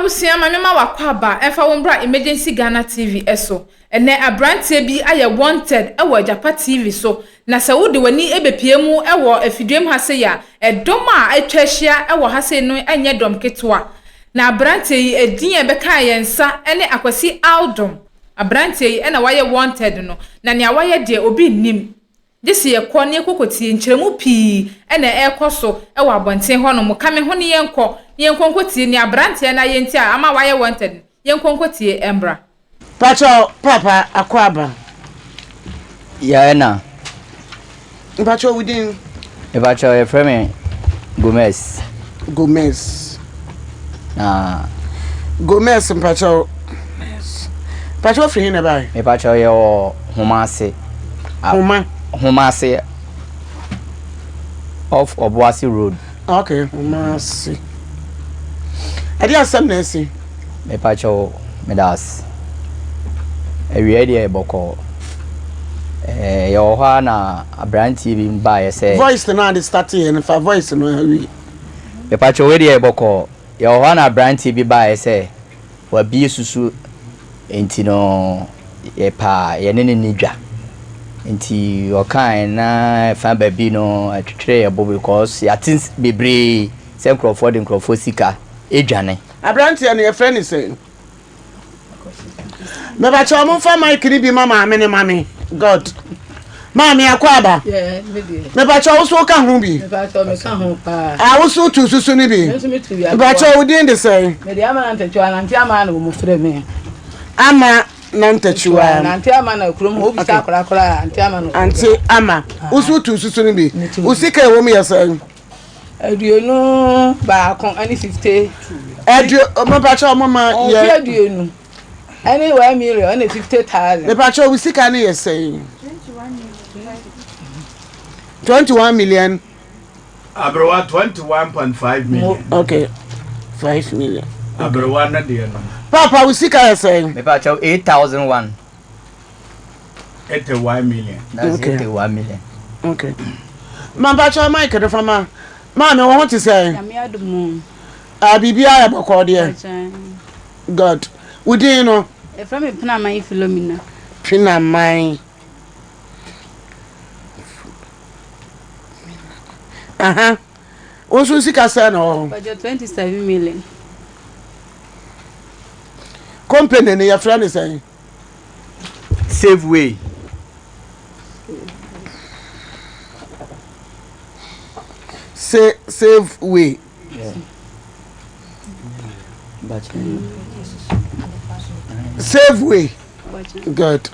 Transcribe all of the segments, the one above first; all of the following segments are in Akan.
Abusua ma mema w'akwaaba ɛmfa wo mbra Emergency Ghana TV so. Ɛnɛ abranteɛ bi ayɛ wanted wɔ Agyapa TV so na sɛ wode w'ani bɛpue mu wɔ afiduam ha sei a, ɛdɔm a atwa ahyia wɔ ha sei no nyɛ dɔm ketewa. Na abranteɛ yi ɛdin a ɛbɛkaa yɛn nsa ne Akwasi Aldom. Abranteɛ yi na wayɛ wanted no na nea wayɛ deɛ obi nnim. Gye sɛ yɛkɔ na yɛkɔkɔtie nkyerɛmu pii na ɛrekɔ so wɔ abɔnten hɔnom. Ka me ho na yɛnkɔ na yɛnkɔ nkɔtie nea aberanteɛ no ayɛ nti a ama wayɛ wanted no. Yɛnkɔ nkɔtie mmra. Pakyɛw paapa akwaaba. Yɛɛ na. Mpakyɛw wo din. Mepakyɛw yɛfrɛ me Gomez. Gomez. Na. Gomez mpakyɛw. Mpakyɛw firi he na ɛbae? Mepakyɛw yɛwɔ Homa ase. Homa. Homa ase off Obuasi road. Okay, Homa ase. Ɛde asɛm na asi. Mepakyɛw meda ase. Awiei deɛ bɔkɔɔ. Ɛɛ yɛwɔ hɔ ara na aberanteɛ bi baeɛ sɛ. Voice no a de starteɛ no fa voice no awie. Mepakyɛw wei deɛ bɔkɔɔ. Yɛwɔ hɔ ara na aberanteɛ bi baeɛ sɛ wabue susu nti no yɛpɛ a yɛne no nni dwa. Nti ɔkaeɛ na ɛfa baabi no ɛtwetweree yɛn bo because yɛate bebree sɛ nkurɔfoɔ de nkurɔfoɔ sika dwane. Aberanteɛ no yɛfrɛ no sɛn? Mebakyɛw momfa mic no bi ma maame no ma me. God. Maame akɔ aba. Mebakyɛw wo so woka ho bi. A wo so tu susu no bi. Mebakyɛw wo din de sɛn? Mede ama nantakyiwa nante ama na wɔn frɛ me. Ama nantakyiwa. Nante ama na kurom hɔ obisa akora akora ante ama na. Ante ama. Wo so tu susu no bi. Wo sika ɛwɔ mu yɛ sɛn? 21 ɛne 52. Aduo mepakyɛ ɔmo ma yɛ. Ɔfi 20 ɛne 1 million ɛne 50,000. Mepakyɛ wo sika no yɛ sɛn? 21 million. Aberewa 21.5 million. Okay, 5 million. Aberewa no deɛ no. Papa wo sika yɛ sɛn? Mepakyɛw 8,001. 81 million. That's Okay. 81 million. Okay. Mampakyɛ mic no fa ma maame wo ho te sɛn? Nyame adom o. Ah, biribiara yɛ bɔkɔɔ deɛ. Ɔkyɛn. God. Wo din no? Yɛfrɛ me Penaman Philomena. Penaman. Aha. Wo nso sika sɛn na wɔ hɔ? Ɔgye 27 million. Company no yɛfrɛ no sɛn? Safeway. Save way. Yeah. Save way. Good.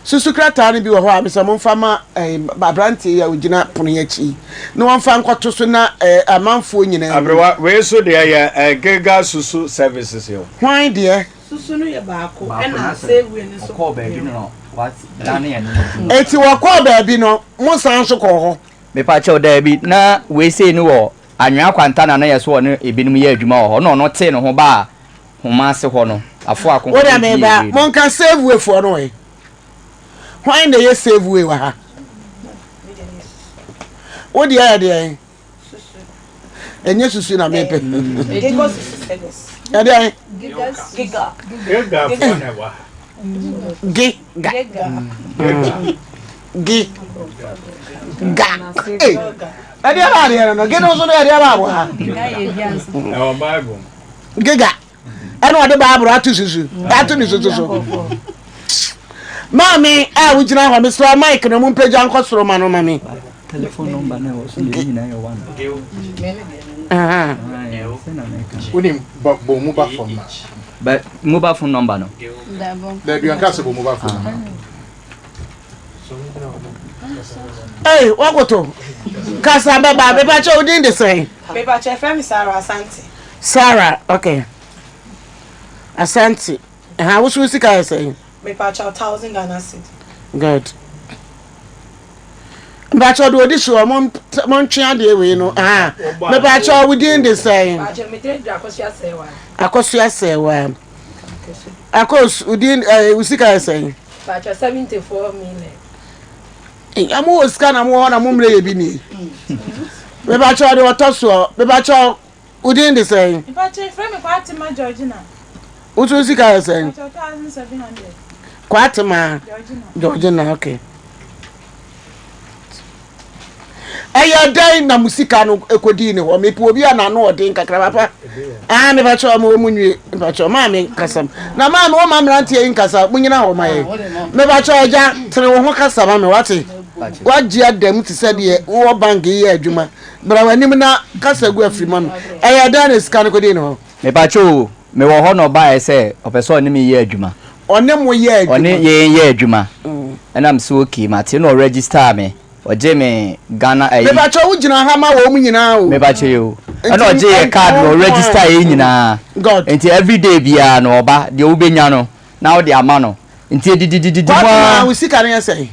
Susu krataa no bi wɔ hɔ a mesɛ momfa ma eh, aberanteɛ yi a ɔgyina pono yi akyi na wɔmfa nkɔto so na eh, amanfoɔ nyinaa hu. Aberewa wei so deɛ yɛ Giga Susu Services o. Hwan deɛ? Susu no yɛ baako ɛna Safeway no nso Ɔkɔɔ baabi no na wadane ɛno no. Eti wɔkɔɔ baabi no, mo san nso kɔɔ hɔ? Mepakyɛw daabi na wei sei no wɔ Anwea Kwanta na na yɛ so ɔne ebinom yɛ adwuma wɔ hɔ na ɔno tee ne ho baa Homa ase hɔ no afo ako Wo deɛ bɛdii meba, wei no. monka Safeway foɔ no ɛ. Hwan na ɛyɛ Safeway wɔ ha? Wo deɛ yɛ deɛn? Ɛnyɛ susu na mepɛ. Giga Susu Service. Ɛdeɛn? Giga Giga. Giga foɔ na ɛwɔ ha. Gi ga. Giga. Gi ga. Ee, ɛdeɛ ba adeɛ no no, gi no nso no ɛdeɛ ba aboa ha. Ɛwɔ Bible mu. Giga. Ɛna ɔde Bible ato susu, ato ne susu so. Maame a wogyina hɔ, mesrɛ mic no mo mpagya nkɔ soro ma no ma me. Telephone number na ɛwɔ so deɛ ne nyinaa yɛ one. Aha. Wonim bɔ bɔ mobile phone ma. But mobile phone number no. Dabo. Dabi ɔnka sɛ bɔ mobile phone ma. Ei, wakoto. Kasa bɛba, mepakyɛ wo din de sɛn? Mepakyɛ frɛ me Sarah Asante. Sarah, okay. Asante. Ha, wo so wo sika yɛ sɛn? Mepakyɛ 1,000 Ghana cedi. Good. Mepakyɛ de odi soɔ, montwe adeɛ wei no. Ha, mepakyɛ wo din de sɛn? Mepakyɛ me din de Akosua Sɛwa. Akosua Sɛwa. Akos, wo din, eh, wo sika yɛ sɛn? Mepakyɛ 74 million. Eh, mo wɔ sika na mo wɔ hɔ na mo mmerɛ yɛ bi nie. Mepakyɛ de ɔtɔ soɔ, mepakyɛ wo din de sɛn? Mepakyɛ frɛ me Kwatima Georgina. Woso sika yɛ sɛn? Kwatema Georgina okay. Ɛyɛ dɛn na mo sika no ekodii ne hɔ? Mepɛ obi a n'ano ɔden kakra papa. Ah, mepa kyɛw mo mu nwie. Mepa kyɛw maame kasa. Na maame wɔn ma mmeranteɛ yi nkasa. Mo nyina hɔ ma yɛ. Mepa kyɛw agya tene wo ho kasa ma me wate. Wagye adam te sɛ deɛ wowɔ bank yɛ adwuma. Bra w'anim na kasa gu afiri ma me. Ɛyɛ dɛn na sika no kodii ne hɔ? Mepakyɛw o, mewɔ hɔ na ɔbaeɛ sɛ ɔpɛ sɛ ɔne me yɛ adwuma. Ɔne mo yɛ adwuma? Ɔne yɛn yɛ adwuma. Ɛna mese okay, mate. Ɛna ɔregister me, ɔgyee me Ghana ayi. Mepakyɛw wo gyina ha ma wɔn nyinaa o. Mepakyɛw o. Ɛna ɔgyee yɛ card no, ɔregister yɛn nyinaa. God. Nti everyday biara no ɔba, deɛ wobɛnya no na wode ama no. Nti ɛdidididi mu ara. Kwabena, wo sika no yɛ sɛn?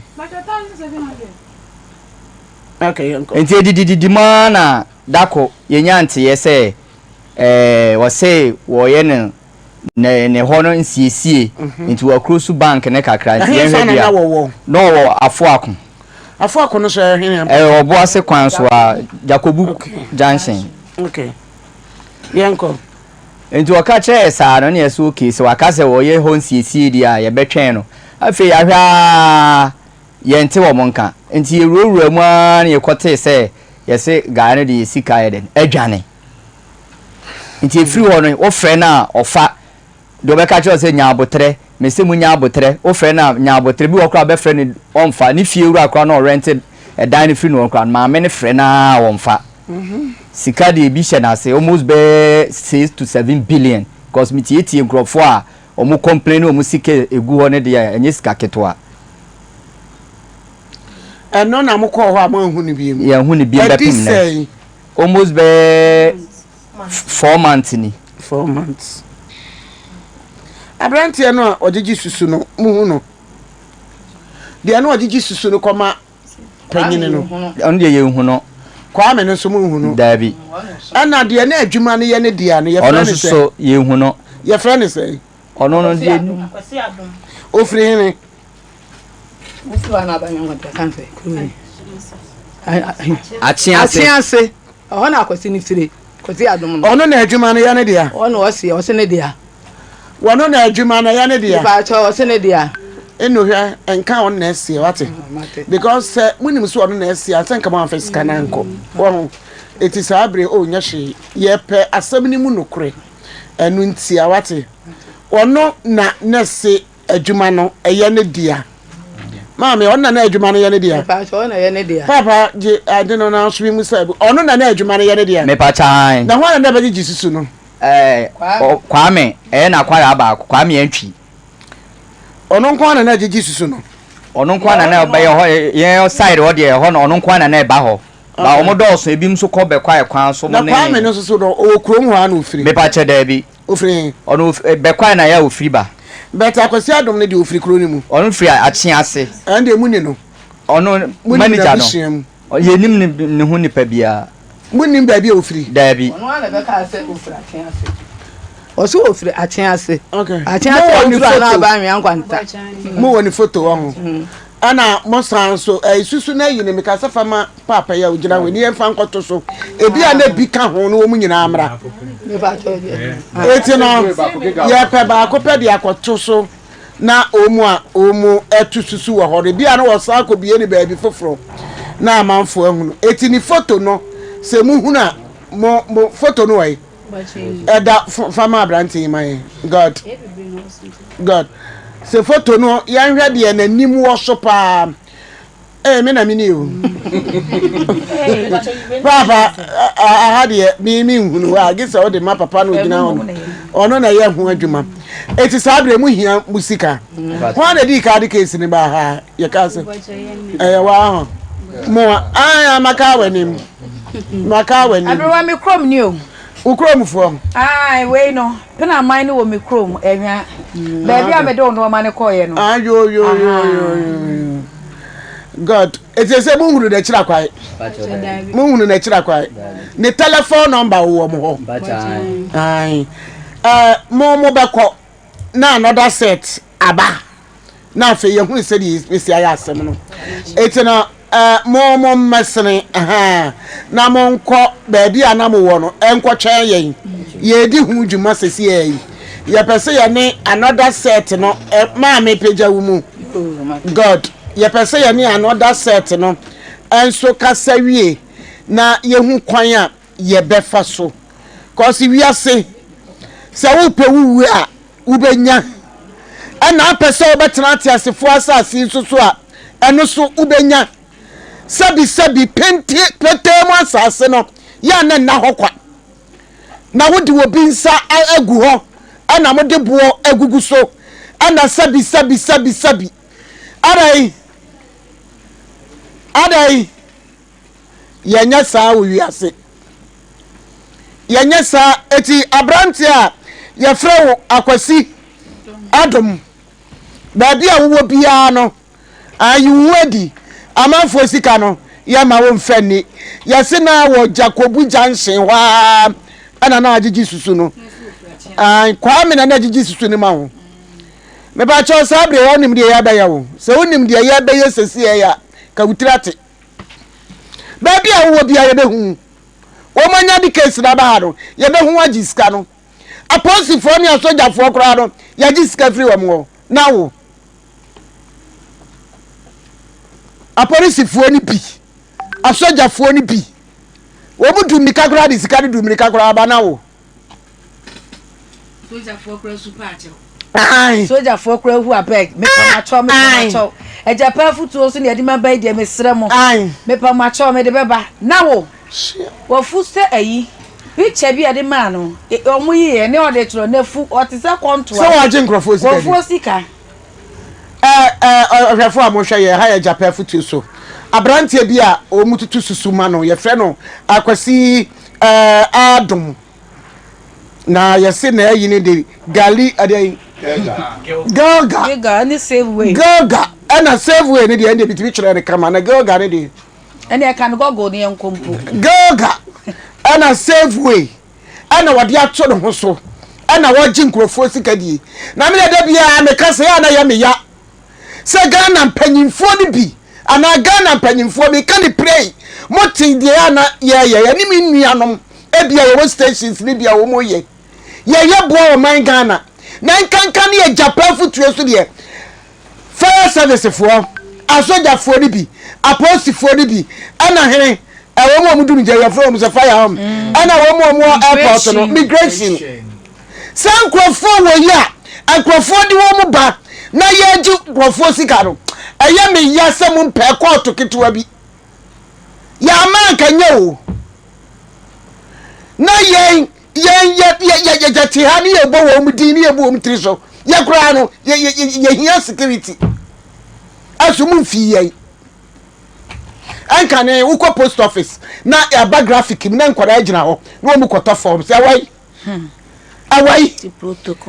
Okay, yɛnkɔ. Nti ɛdidididi mu ara na dako yɛnya nteeɛ sɛ Ɛɛ wɔse wɔyɛ no ne ne hɔ no nsiesie mhm. nti wɔakuro so bank ne kakra nti yɛnhwɛ bia na ɔwɔ afoako. Afoako no so ɛyɛ hene. Ɛwɔ ɔboase kwan so a Jakobu junction. Okay. Yɛnkɔ. Nti ɔka kyerɛɛ saa no ne yɛsɛ okay sɛ waka sɛ wɔyɛ hɔ nsiesie deɛ a yɛbɛtwɛn no. Afei ahwɛ a yɛnte wɔn nka nti yɛwurawura mu ara na yɛkɔtee sɛ yɛse guy no de yɛ sika yɛ dɛn adwane. Nti ɛfiri hɔ no wofrɛ no a ɔfa, deɛ ɔbɛka kyerɛ wo sɛ nya aboterɛ, mese mo nya aboterɛ, wofrɛ no a nya aboterɛ, bi wɔ hɔ koraa wobɛfrɛ no ɔmfa, ne fie wura koraa na ɔrɛnte ɛdan no firi no hɔ koraa no maame no frɛ no ara ɔmfa. Sika deɛ ebi hyɛ n'ase almost bɛyɛ 6 to 7 billion because metietie nkurɔfoɔ a wɔn complain wɔn sika egu hɔ no deɛ ɛnyɛ sika ketewa. Ɛno na mokɔɔ hɔ a moanhu no biom? Yɛnhu no biom Ɛdi bɛpem nnɛ. sɛn? Almost bɛyɛ 4 months ni. 4 months. Aberanteɛ no a ɔgyegye susu no, muhu no? Deɛ no ɔgyegye susu no kɔma panyini no. Ɔno deɛ yɛnhu no. Kwame no nso muhu no? Daabi. Ɛna deɛ na adwuma no yɛ ne dea no, yɛfrɛ Ɔno no nso sɛn? so yɛnhu no. Yɛfrɛ no sɛn? Ɔno no deɛ. Ofiri hene? Akyease. Akyease. Ɛhɔ na Akwasi no fire. Kwasi Adom no. Ɔno na adwuma no yɛ ne dea. Ɔno ɔse ɔse ne dea. Wɔno na adwuma no yɛ ne dea. Mepaakyɛw ɔse ne dea. Eno hwɛ nka ɔno na ɛseɛ wate because sɛ monim sɛ ɔno na ɛseɛ ansɛ nka mo amfa sika no ankɔ wɔho ɛti saa bere o nyɛ hwee yɛpɛ asɛm no mu nokorɛ ɛno ntia wate ɔno na nɛse adwuma no ɛyɛ ne dea maame ɔno na na adwuma no yɛ ne dea Mepaakyɛw ɔno na ɛyɛ ne dea. Papa gye ade no na so mu sɛ ɔno na na adwuma no yɛ ne dea. Mepaakyɛw. Na hwan na na ɛbɛgyegye susu no? Ɛɛ Kwame ɛyɛ n'akwadaa baako Kwame Antwi. Ɔno nko ara na na ɛgyegye susu no. Ɔno nko ara na na ɛbɛyɛ hɔ yɛn side hɔ deɛ ɛhɔ no ɔno nko ara na na ɛba hɔ. Ba wɔn dɔɔso ebi nso kɔ bɛkwae kwan so mo Na ne. Kwame no nso so no ɔwɔ kurom hɔ ara na ofiri. Mepakyɛ daabi. Ofiri he? Ɔno bɛkwae na yɛ a ofiri ba. But Akwasi Adom no deɛ ofiri kuro no mu. Ɔno firi Akyease. Ɛn deɛ muni no. Ɔno manager no. Yɛnim ne ne ho nipa biara. Monnim baabi a ofiri? Daabi. Ɔno ara na ɛbɛkaa sɛ ofiri Akyease. Ɔse ofiri Akyease. Okay. Akyease a ofiri ano aba Anwea Nkwanta. Mowɔ ne foto wɔ ho. Ɛna mo san so ɛyi susu na ayi ne meka sɛ fa ma paapa yi a ogyina hɔ ni yɛmfa nkɔto so. Ebi a na bi ka ho no wɔn nyinaa mmra. Eti no yɛpɛ baako pɛ de akɔto so na wɔn a wɔn ɛto susu wɔ hɔ no ebi a na wɔsan akɔbie ne baabi foforɔ na amanfoɔ ahunu. Eti ne foto no sɛ muhunu a mo mo foto no wɔ yi ɛda fa ma aberante yi ma yɛn God God sɛ foto no yɛnhwɛ deɛ n'anim wɔ so paa. Ee, me na mini o. Papa, aha deɛ me me nhunu hɔ a gye sɛ wode ma papa no ogyina hɔ no. Ɔno na ɛyɛ ho adwuma. Eti saa berɛ mu hia mu sika. Hwan na dii ka de case no baa ha? Yɛka sɛ ɛyɛ waa ho. Mo a maka w'anim. Maka w'anim. Aberewa me kurom ni o. Wo kuromfoɔ? Ae, wei no, Penaman no wɔ me kurom, Ɛhwa. Baabi a mede wo nnoɔma no kɔeɛ no. Ah, yo, yo, yo, yo, yo. God. Eti sɛ monhunu n'akyiri akwae. Monhunu n'akyiri akwae. Ne telephone number wɔ mo hɔ. Ae. Eh, mo mo bɛkɔ na another set aba. Na afei yɛhunu sɛdeɛ yɛsi ayɛ asɛm no. Eti no Eh, mo mo mmɛsene, ɛhɛn, na monkɔ baabi a na mowɔ no, nkɔtwɛn yɛn. Yɛredi ho dwuma sesiaa yi. Yɛpɛ sɛ yɛne another set no maame pagya wo mu. God, yɛpɛ sɛ yɛne another set no nso kasa wie na yɛhu kwan a yɛbɛfa so. Cause wiase, sɛ wopɛ wo wu a, wobɛnya. Ɛna apɛ sɛ wobɛtena ateasefoɔ asase yi nso so a, ɛno so wobɛnya. Sɛbisɛbi, pente, petee mu asase no, yɛ a na nna hɔ kwa. Na wode obi nsa agu hɔ, ɛna mode boɔ agugu so, ɛna sɛbi, sɛbi, sɛbi, sɛbi. Adɛn? Adɛn? Yɛnyɛ saa wɔ wiase. Yɛnyɛ saa. Eti aberanteɛ a yɛfrɛ wo Akwasi Adom, baabi a wowɔ biara no, ayi wo ho adi. Amanfoɔ sika no, yɛmma wo mfa nni. Yɛse na wɔ Jakobu Junction hɔ ara ɛna na agyegye susu no. Kwame na na agyegye susu no ma wo. Mepakyɛw saa bere wonim deɛ yɛbɛyɛ wo. Sɛ wonim deɛ yɛbɛyɛ sɛsi a, ka wo tiri ate. Baabi a wowɔ biara yɛbɛhu wo. Wɔn anya de case no aba ha no, yɛbɛhu wo agye sika no. Apolisifoɔ ne asogyafoɔ koraa no, yɛagye sika firi wɔn hɔ. Na wo? Apolisifoɔ no bi, asogyafoɔ no bi, wɔn du mmirika koraa de sika no du mmirika koraa aba na wo? Sogyafoɔ koraa su pa akyɛw. Sogyafoɔ koraa hu abeg. Mepa mo akyɛw, mepa mo akyɛw. Agya pa afutuo nso na yɛde ma ba yi deɛ mesrɛ mo. Mepa mo akyɛw mede bɛba. Na wo, wafu sɛ ayi. Picture bi a yɛde maa no, wɔn yi yɛ ne ɔde twerɛ n'afu, ɔte sɛ kɔntoa. Sɛ wɔagye nkurɔfoɔ sika di. Nkurɔfoɔ sika. Ɔhwɛfoɔ a mohwɛ yɛn ha yɛ Agya pa afutuo so. Aberanteɛ bi a wɔtutu susu ma no, yɛfrɛ no Akwasi Adom. Na yɛse na ayi ne de gali ɛdeɛ Gilga. Gilga ne Safeway. Gilga ɛna Safeway ne deɛ ɛnde bitumi kyerɛ ne kama na Gilga ne deɛ. Ɛne ɛka no Google ne yɛn nkɔ mpo. Gilga ɛna Safeway ɛna wɔde ato ne ho so ɛna wɔgye nkurɔfoɔ sika die na me deɛ da biara meka sɛ yɛ a na yɛ me ya sɛ Ghana mpanyinfoɔ no bi anaa Ghana mpanyinfoɔ meka ne prei mo te deɛ a na yɛyɛ yɛne me nuanom ebi a yɛwɔ stations ne bi a wɔn yɛ yɛyɛ boa ɔman Ghana na nkanka ne yɛ gyapa afutuo so deɛ Fire service foɔ, asogyafoɔ no bi, apolisifoɔ no bi, ɛna hene, ɛwɔ mu a wɔn dum gya yɛfrɛ wɔn sɛ fire hɔ, ɛna wɔn mu a wɔn wɔ airport no, migration. Sɛ nkurɔfoɔ wɔ yi a, nkurɔfoɔ de wɔn ba na yɛgye nkurɔfoɔ sika no, ɛyɛ me ya sɛ mo mpɛ kɔɔto ketewa bi. Yɛama anka nyɛ o. Na yɛn yɛn yɛ yɛ yɛ yɛte ha ne yɛbɔ wɔn din ne yɛbu wɔn tiri so yɛ koraa no yɛ yɛ yɛhia security ɛso mu mfi yɛn ɛnka ne wokɔ post office na ɛba graphic mu na nkwadaa gyina hɔ na wɔn kɔtɔ form sɛ ɛwɔ yi ɛwɔ yi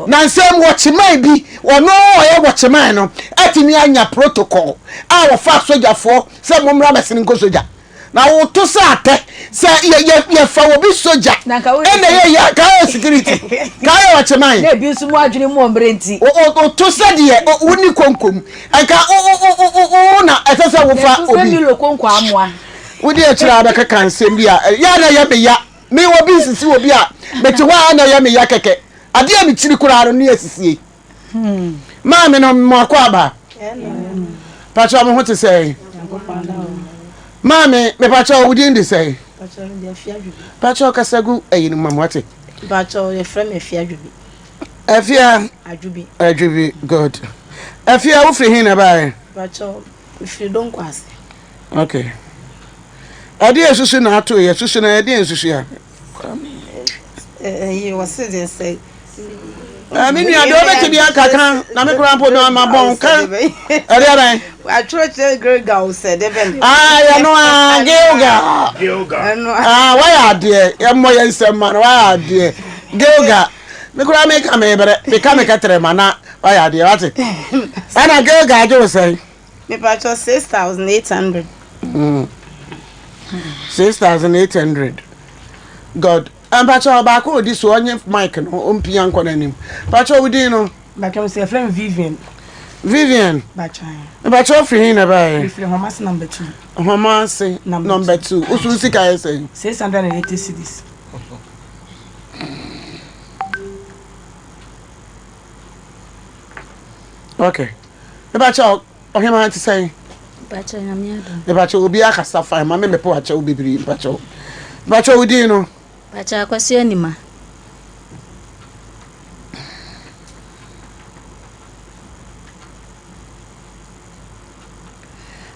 na nsɛm wɔkyeman bi ɔno ɔyɛ wɔkyeman no ɛtumi anya protocol a wɔfa sogyafoɔ sɛ mo mmra bɛsene nkɔ sogya. Na woto sɛ atɛ sɛ yɛ yɛ yɛfa obi sogya ɛna yɛ yɛ ka yɛ security ka yɛ ɔkyeman. Na ebi nso mu adwene mu ɔmmerɛ nti. O o oto sɛ deɛ o woni konkom nka o o o o o na ɛsɛ sɛ wofa obi. Na etu sɛ Milo konko amoa. Wodi akyire a bɛkeka nsɛm bi a yɛ a na ɛyɛ me ya me obi nsisi obi a mete hɔ a na ɛyɛ me ya kɛkɛ adeɛ a mekyiri koraa no ne asisie. Maame no mo akɔ aba. Pakyɛ mo ho te sɛ. Maame mepakyɛ wo din de sɛ. Pakyɛ kasa gu ɛyi no ma mo ate. Pakyɛ yɛfrɛ me Afia Adwobi. Afia Adwobi. Adwobi good. Afia wo firi he na ɛbaeɛ? Pakyɛ mefiri Donkwase. Okay. Ɛdeɛ susu na ato yɛ susu na ɛdeɛ nsusu ya. Ɛyi wɔsi deɛ sɛ. Me nua deɛ wobɛtumi aka ka na me koraa mpo no ma bɔn ka ɛdeɛ bɛn. Atwerɛkyerɛ Gilgal sɛ de bɛn. Ah yɛ no ah Gilgal. Gilgal. Ah wayɛ adeɛ yɛmmɔ yɛn nsɛm ma no wayɛ adeɛ Gilgal. Me koraa meka me brɛ meka me kɛtrɛ ma na wayɛ adeɛ wate. Ɛna Gilgal gye wo sɛn. Mepakyɛ 6800. 6800 God Mpakyɛw ɔbaako a odi so ɔnye mic no ompia nkɔ n'anim. Mpakyɛw wo din no? Mpakyɛw sɛ yɛfrɛ me Vivian. Vivian. Mpakyɛw. Mpakyɛw firi hin na ɛbaeɛ? Mefiri Homase number 2. Homase number 2. Wosu sika yɛ sɛn? 680 cedis. Okay. Mepakyɛw, ɔhemaa te sɛn? Mepakyɛw, Nyame adom. Mepakyɛw, obi akasa fine, ma me mepɛ wakyɛw bebree, mepakyɛw. Mepakyɛw, wo din no? Mepakyɛw, Akwasu Anima.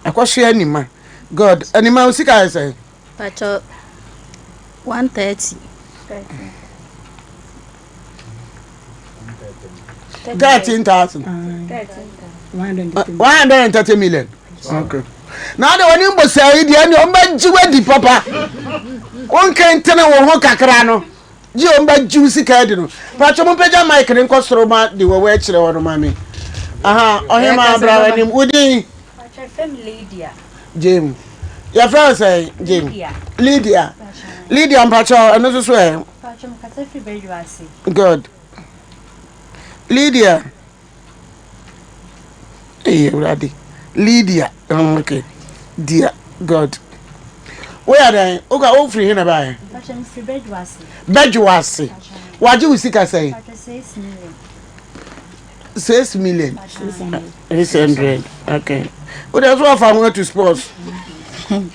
Akwasu Anima. God, Anima, wo sika yɛ sɛn? Pakyɛ 130. 13,000. 130 million. Okay. Na de wɔne mbɔ yi deɛ ɛne ɔmbɛgye wadi papa. Wonkentene wo ho kakra no. Gye ɔmbɛgye wo sika adi no. Pakyɛ mo mpagya mic ne nkɔ soro ma de wɔwɔ akyerɛ hɔ no ma me. Aha, ɔhema abra w'anim. Wo din? Pakyɛ fam Lydia. James. Yɛfrɛ wo sɛn James? Lydia. Lydia mpakyɛ ɛno nso so ɛ? Pakyɛ mekasa firi Badwa ase. Good. Lydia. Ee Awurade. Lydia. Mm, okay. Dear God. Woyɛ dɛn? Woka wofiri he na baeɛ? Pakyɛ mefiri Badwa ase. Badwa ase. Wagye wo sika sɛn? Pakyɛ 6 million. 6 million. 600. Okay. Wo deɛ so wafa ho atu sports.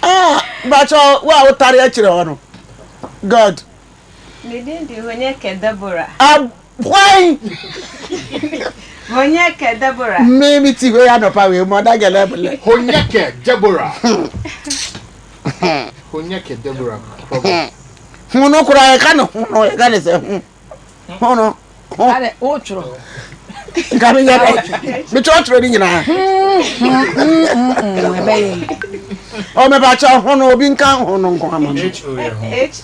Ah, bakyɛ wo a wotare akyerɛ hɔ no. God. Me din de Honyeke Deborah. Hwan? Honyeke Deborah. Me me ti hɔ yi anɔpa wei mɔda gɛlɛ bɛlɛ. Honyeke Deborah. Honyeke Deborah. Ho no koraa yɛka ne ho no yɛka ne sɛ ho. Ho no. Ho. Adɛ wotwerɛ. Nka menyɛ dɛ. Metwerɛtwerɛ ne nyinaa. Ɛbɛyɛ. Ɔ mepakyɛ ho no obi nka ho no nko ama me. H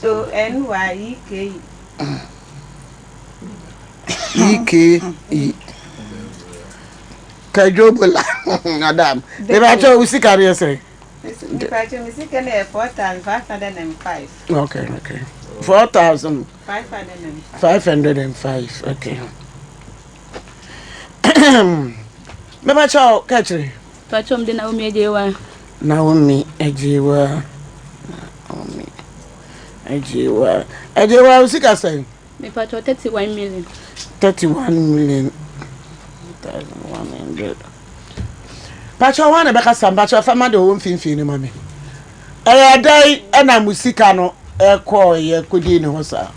O N Y E K E. E-K-E. Kwadwo Bola. Adam. Mepakyɛ wo sika no yɛ sɛn? Mepakyɛ me sika no yɛ 4,505. Okay, okay. 4,505. Okay. Mepakyɛ wo ka kyerɛ. Pakyɛ mede Naomi Agyewa. Naomi Agyewa. Naomi Agyewa. Agyewa wo sika sɛn? Mepakyɛw 31 million. 31 million. 1,100. Pakyɛw hwan na ɛbɛkasa mpakyɛw fa ma de ɔwɔ mfimfini no ma me. Ɛyɛ dɛn ɛna mo sika no ɛkɔɔ yɛ kɔdii ne ho saa?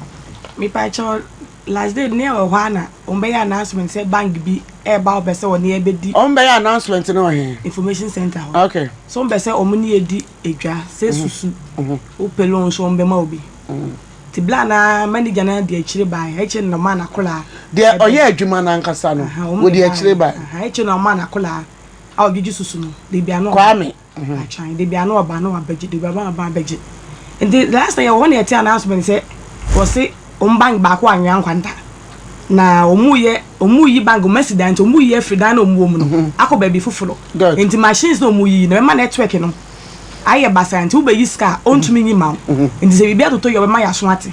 Mepakyɛw last day ne ɛwɔ hɔ a na wɔn bɛyɛ announcement sɛ bank bi ɛɛba wɔpɛ sɛ wɔne yɛ bɛdi. Wɔn bɛyɛ announcement no wɔ he? Information center hɔ. Okay. So wɔn pɛ sɛ wɔn ne yɛ di edwa sɛ susu wopɛ loan so wɔn bɛma obi. Nti bla na manager no de akyire baeɛ, akyire no na ɔmaa n'akwadaa. Deɛ ɔyɛ adwuma no ankasa no, wɔde akyire baeɛ. Akyire na ɔmaa n'akwadaa a ɔgyegye susu no, debi ano ɔba. Kwame. Atwan, debi ano ɔba na wabɛgye, debi aba na wabɛgye. Nti last time yɛwɔ hɔ na yɛte announcement sɛ wɔse wɔn bank baako anwea nkwanta. Na wɔn yɛ wɔn yi bank wɔn asi dan nti wɔn yi afiri dan na wɔn wɔ mu no akɔ baabi foforɔ. Nti machines na wɔn yi na ɛbɛma network no. ayɛ basaa nti wobɛyi sika a ɔntumi nyi ma wo nti sɛ biribi atotɔ yie a ɔbɛma yɛaso ate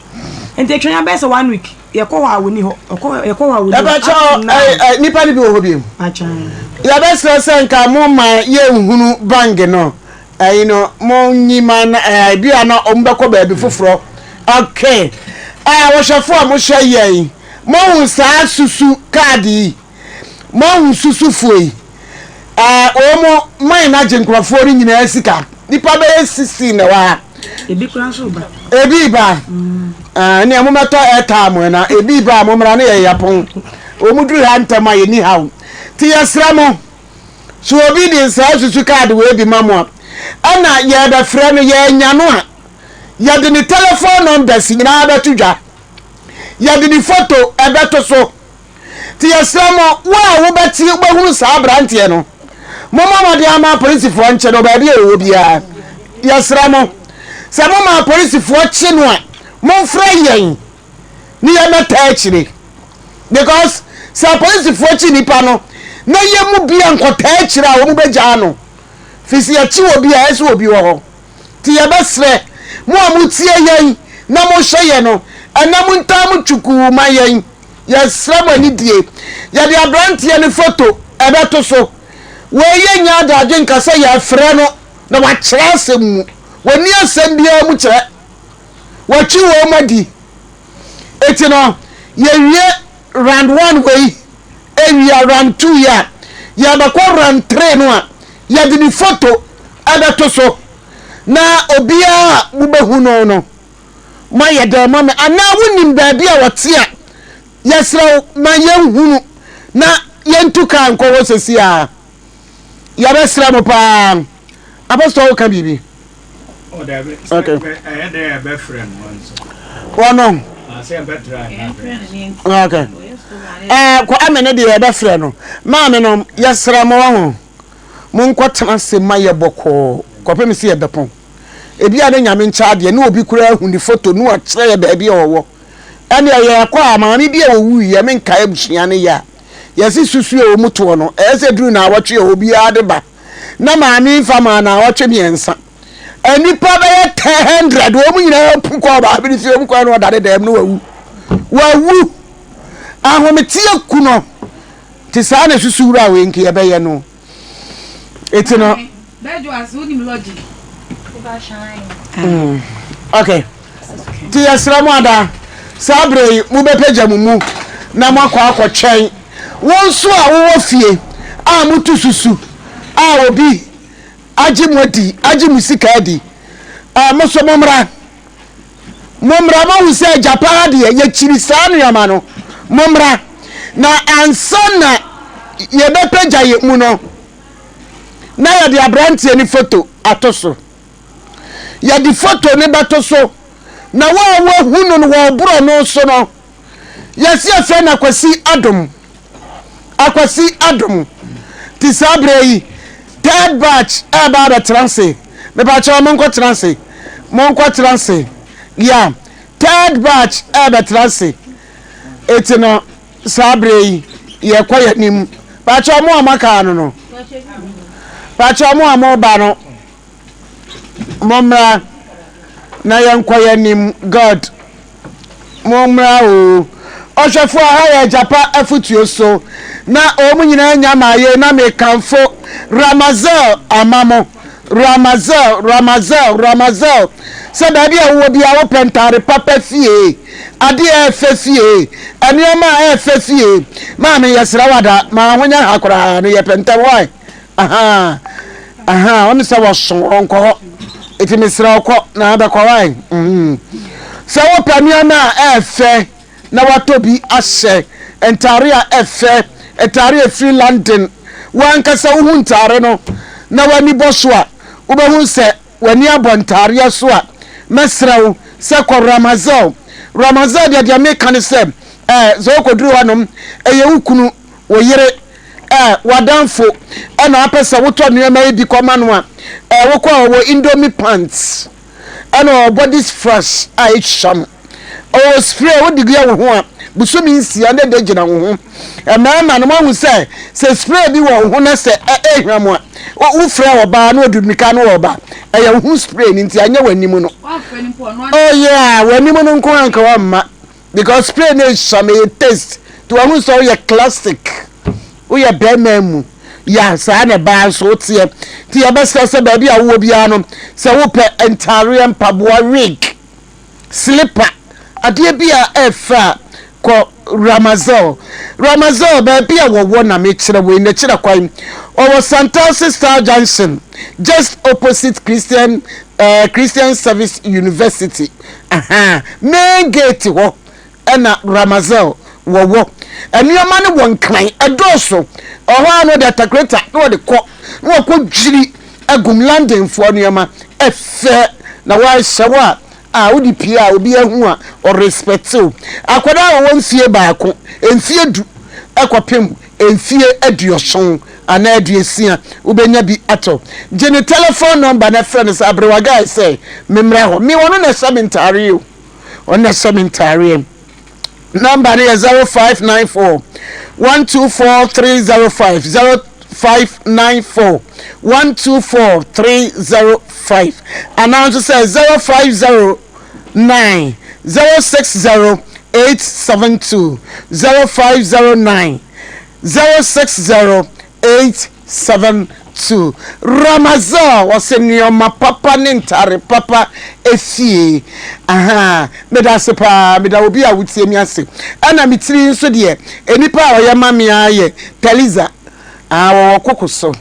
nti atwa ya bɛyɛ sɛ one week yɛkɔ hɔ a wɔni hɔ ɔkɔ yɛkɔ hɔ a wɔni hɔ Yɛbɛkyɛ ɛ nipa no bi wɔ hɔ bio. Yɛbɛsrɛ sɛ nka mo ma yɛnhunu bank no ɛyi no mo nyi ma na ɛɛ bi a na wɔn bɛkɔ baabi foforɔ. Okay. Ɛɛ wɔhwɛfo a mohwɛ yɛn mohu saa susu kaadi yi. Moahu susufoɔ yi? Ɛɛ, wɔn man no agye nkurɔfoɔ no nyinaa sika. Nipa bɛyɛ 16 na ɛwɔ ha. Ebi koraa nso ba. Ebi ba. Ɛɛ, nea mommɛtɔ airtime na ebi ba a mommra ne yɛ yapɔn. Wɔn duru ha ntɛm a yɛni haw. Nti yɛsrɛ mo, so obi de saa susu kaade wei bi ma mo a, ɛna yɛbɛfrɛ no, yɛanya no a, yɛde ne telephone numbers nyinaa bɛto dwa. Yɛde ne photo ɛbɛto so. Nti yɛsrɛ mo, wo a wobɛte wobɛhunu saa aberanteɛ no, mommɔ mmɔden ama apolisifoɔ nkye no baabi a ɔwɔ biara. Yɛsrɛ mo, sɛ moma apolisifoɔ kye no a, momfrɛ yɛn ne yɛmmɛtaa akyire. Because sɛ apolisifoɔ kye nipa no na yɛn mu bi ankɔtaa akyire a, wɔn bɛgyaa no. Firi sɛ yɛkye obi a, ɛsɛ obi wɔ hɔ. Nti yɛbɛsrɛ mo a motie yɛn na mohwɛ yɛn no, ɛnnɛ montaa mo twukuu ma yɛn. Yɛsrɛ mo anidie. Yɛde aberanteɛ no foto ɛbɛto so. Wei yɛnnya adagye nka sɛ yɛrefrɛ no na wakyerɛ asɛm mu. Wɔnni asɛm biara mu kyerɛ. Wɔatwi wɔn adi. Eti no, yɛwie round one wei, ewia round two yi a, Yɛbɛkɔ round 3 no a, yɛde ne foto ɛbɛto so na obiara a mobɛhu no no, moayɛ dɛn ma me anaa wonim baabi a ɔte a, yɛsrɛ wo ma yɛnhunu na yɛntu kaa nkɔ hɔ sɛsi ara. Yɛbɛsrɛ mo paa. Apostol woka biribi? Oh, dabi. Okay. Ɛyɛ dɛ yɛbɛfrɛ no nso. Wɔno. Sɛ yɛbɛtra. Okay. Eh, kɔ ame ne deɛ yɛbɛfrɛ no. Maame no, yɛsrɛ mo wɔ ho. Monkɔtena ase ma yɛ bɔkɔɔ kɔpem sɛ yɛbɛpɔn. Ebi a ne Nyame nkyɛ adeɛ ne obi koraa ahu ne foto ne wakyerɛ yɛ baabi a ɔwɔ. Ɛne ɛyɛ ɛkɔ a maame bi a ɔwuiɛ menkae abusua no yɛ a yɛse susu a wɔn toɔ no ɛyɛ sɛ duru naawɔtwe a obiara de ba na maame nfa maa naawɔtwe mmiɛnsa nnipa bɛyɛ 100 wɔn nyinaa pu kɔɔ maame no fie wɔn kɔɛ no ɔda ne dɛm no wawu wawu ahometeɛ ku no te saa na susu wura wei nka yɛbɛyɛ no eti no. Ok nti yɛsrɛ mo ada saa berɛ yi mobɛpagya mo mu na moakɔ akɔtwɛn wo nso a wowɔ fie a moto susu a obi agye mo adi agye mo sika adi a mo so mommra mommra moahu sɛ agya paa deɛ yɛkyiri saa nneɛma no mommra na ansa na yɛbɛpagya yɛ mu no na yɛde aberanteɛ no foto ato so. Yɛde foto no bɛto so na wo a woahu no no wɔ borɔno so no, yɛsi yɛfrɛ no Akwasi Adom. Akwasi Adom. Ti saa berɛ yi, third batch ɛreba abɛtena ase. Mepakyɛw monkɔtena ase. Monkɔtena ase. Yeah, third batch ɛrebɛtena ase. Eti no, Saa berɛ yi yɛkɔ yɛn anim. Pakyɛ mo a moaka no no. Pakyɛ mo a moba no. Mommra na yɛnkɔ yɛn anim. God. Mommra o. Ɔhwɛfoɔ ha yɛ agyapa afutuo so. Na wɔn nyinaa nya maa yei na mekamfo Ramazel ama mo. Ramazel, Ramazel, Ramazel, sɛ baabi a wowɔ biara wopɛ ntaade papa fie, adeɛ a ɛfɛ fie, nneɛma a ɛfɛ fie. Maame yɛsrɛ wo ada, ma ahonya ha koraa no yɛpɛ ntɛm why? Aha, aha, wɔn sɛ wɔso wɔnkɔ hɔ, eti mesrɛ wo kɔ na abɛkɔ why? Mm. Sɛ wopɛ nneɛma a ɛfɛ na watɔ bi ahyɛ, ntaare a ɛfɛ, ntaare a ɛfiri London. W'ankasa wohu ntaare no na w'ani bɔ so a, wobɛhu sɛ w'ani abɔ ntaareɛ so a, mɛsrɛ wo sɛ kɔ Ramazel. Ramazel deɛ deɛ meka ne sɛ, ɛɛ, sɛ wokɔduru hɔnom, ɛyɛ wo kunu, wo yere, ɛɛ, w'adamfo ɛna apɛ sɛ wotɔ nneɛma yi bi kɔma no a, ɛɛ, wokɔ a ɔwɔ Indomie pants. ɛna ɔwɔ body fresh a ɛhwam ɔwɔ spray a wode yɛ wo ho a bosome nsia na ɛde gyina wo ho mmarima no moahu sɛ sɛ spray bi wɔ wo ho na sɛ ɛhwam a wofrɛ ɔbaa na ɔde mmirika no ɔba ɛyɛ wo ho spray no nti anyɛ w'anim no oh yeah w'anim no nko anka wamma because spray no ɛhwam ɛyɛ taste nti wahu sɛ woyɛ classic Woyɛ bɛrima mu ya saa na baa nso woteɛ. Nti yɛbɛsrɛ sɛ baabi a wowɔ biara no sɛ wopɛ ntaareɛ, mpaboa, wig, slipper, adeɛ bi a ɛfɛ a kɔ Ramazel. Ramazel baabi a wɔwɔ na mekyerɛ wei n'akyira kwan. Ɔwɔ Santase Star Junction just opposite Christian uh, Christian Service University. Aha, main gate hɔ. na Ramazel wɔwɔ. Nneɛma no wɔ Nkran, ɛdɔɔso. Ɛhɔ ara no wɔde atakreta na wɔde kɔ na wɔkɔ dwiri agum Londonfoɔ nneɛma ɛfɛ na wɔahyɛ wo a a wode pie a obi ahu a ɔrespɛte wo. Akwadaa a ɔwɔ mfie baako, mfie du ɛkɔpem mfie aduɔson anaa aduosia wobɛnya bi atɔ. Gye ne telephone number na frɛ no sɛ aberewa guy sɛ memmra hɔ. Me ɔno na ɛhyɛ me ntaare o. Ɔno na ɛhyɛ me ntaareɛ. Number no yɛ 0594 124 305 0594 124 305 anaa nso sɛ 0509 060 872 0509 060 872 Ramazan ɔse nnoɔma papa ne ntare papa efie ahaa meda ase paa meda obi a wotie me ase ɛna me tiri nso deɛ nnipa a ɔyɛ ma me ara yɛ Taliza Ah, wɔwɔ koko so.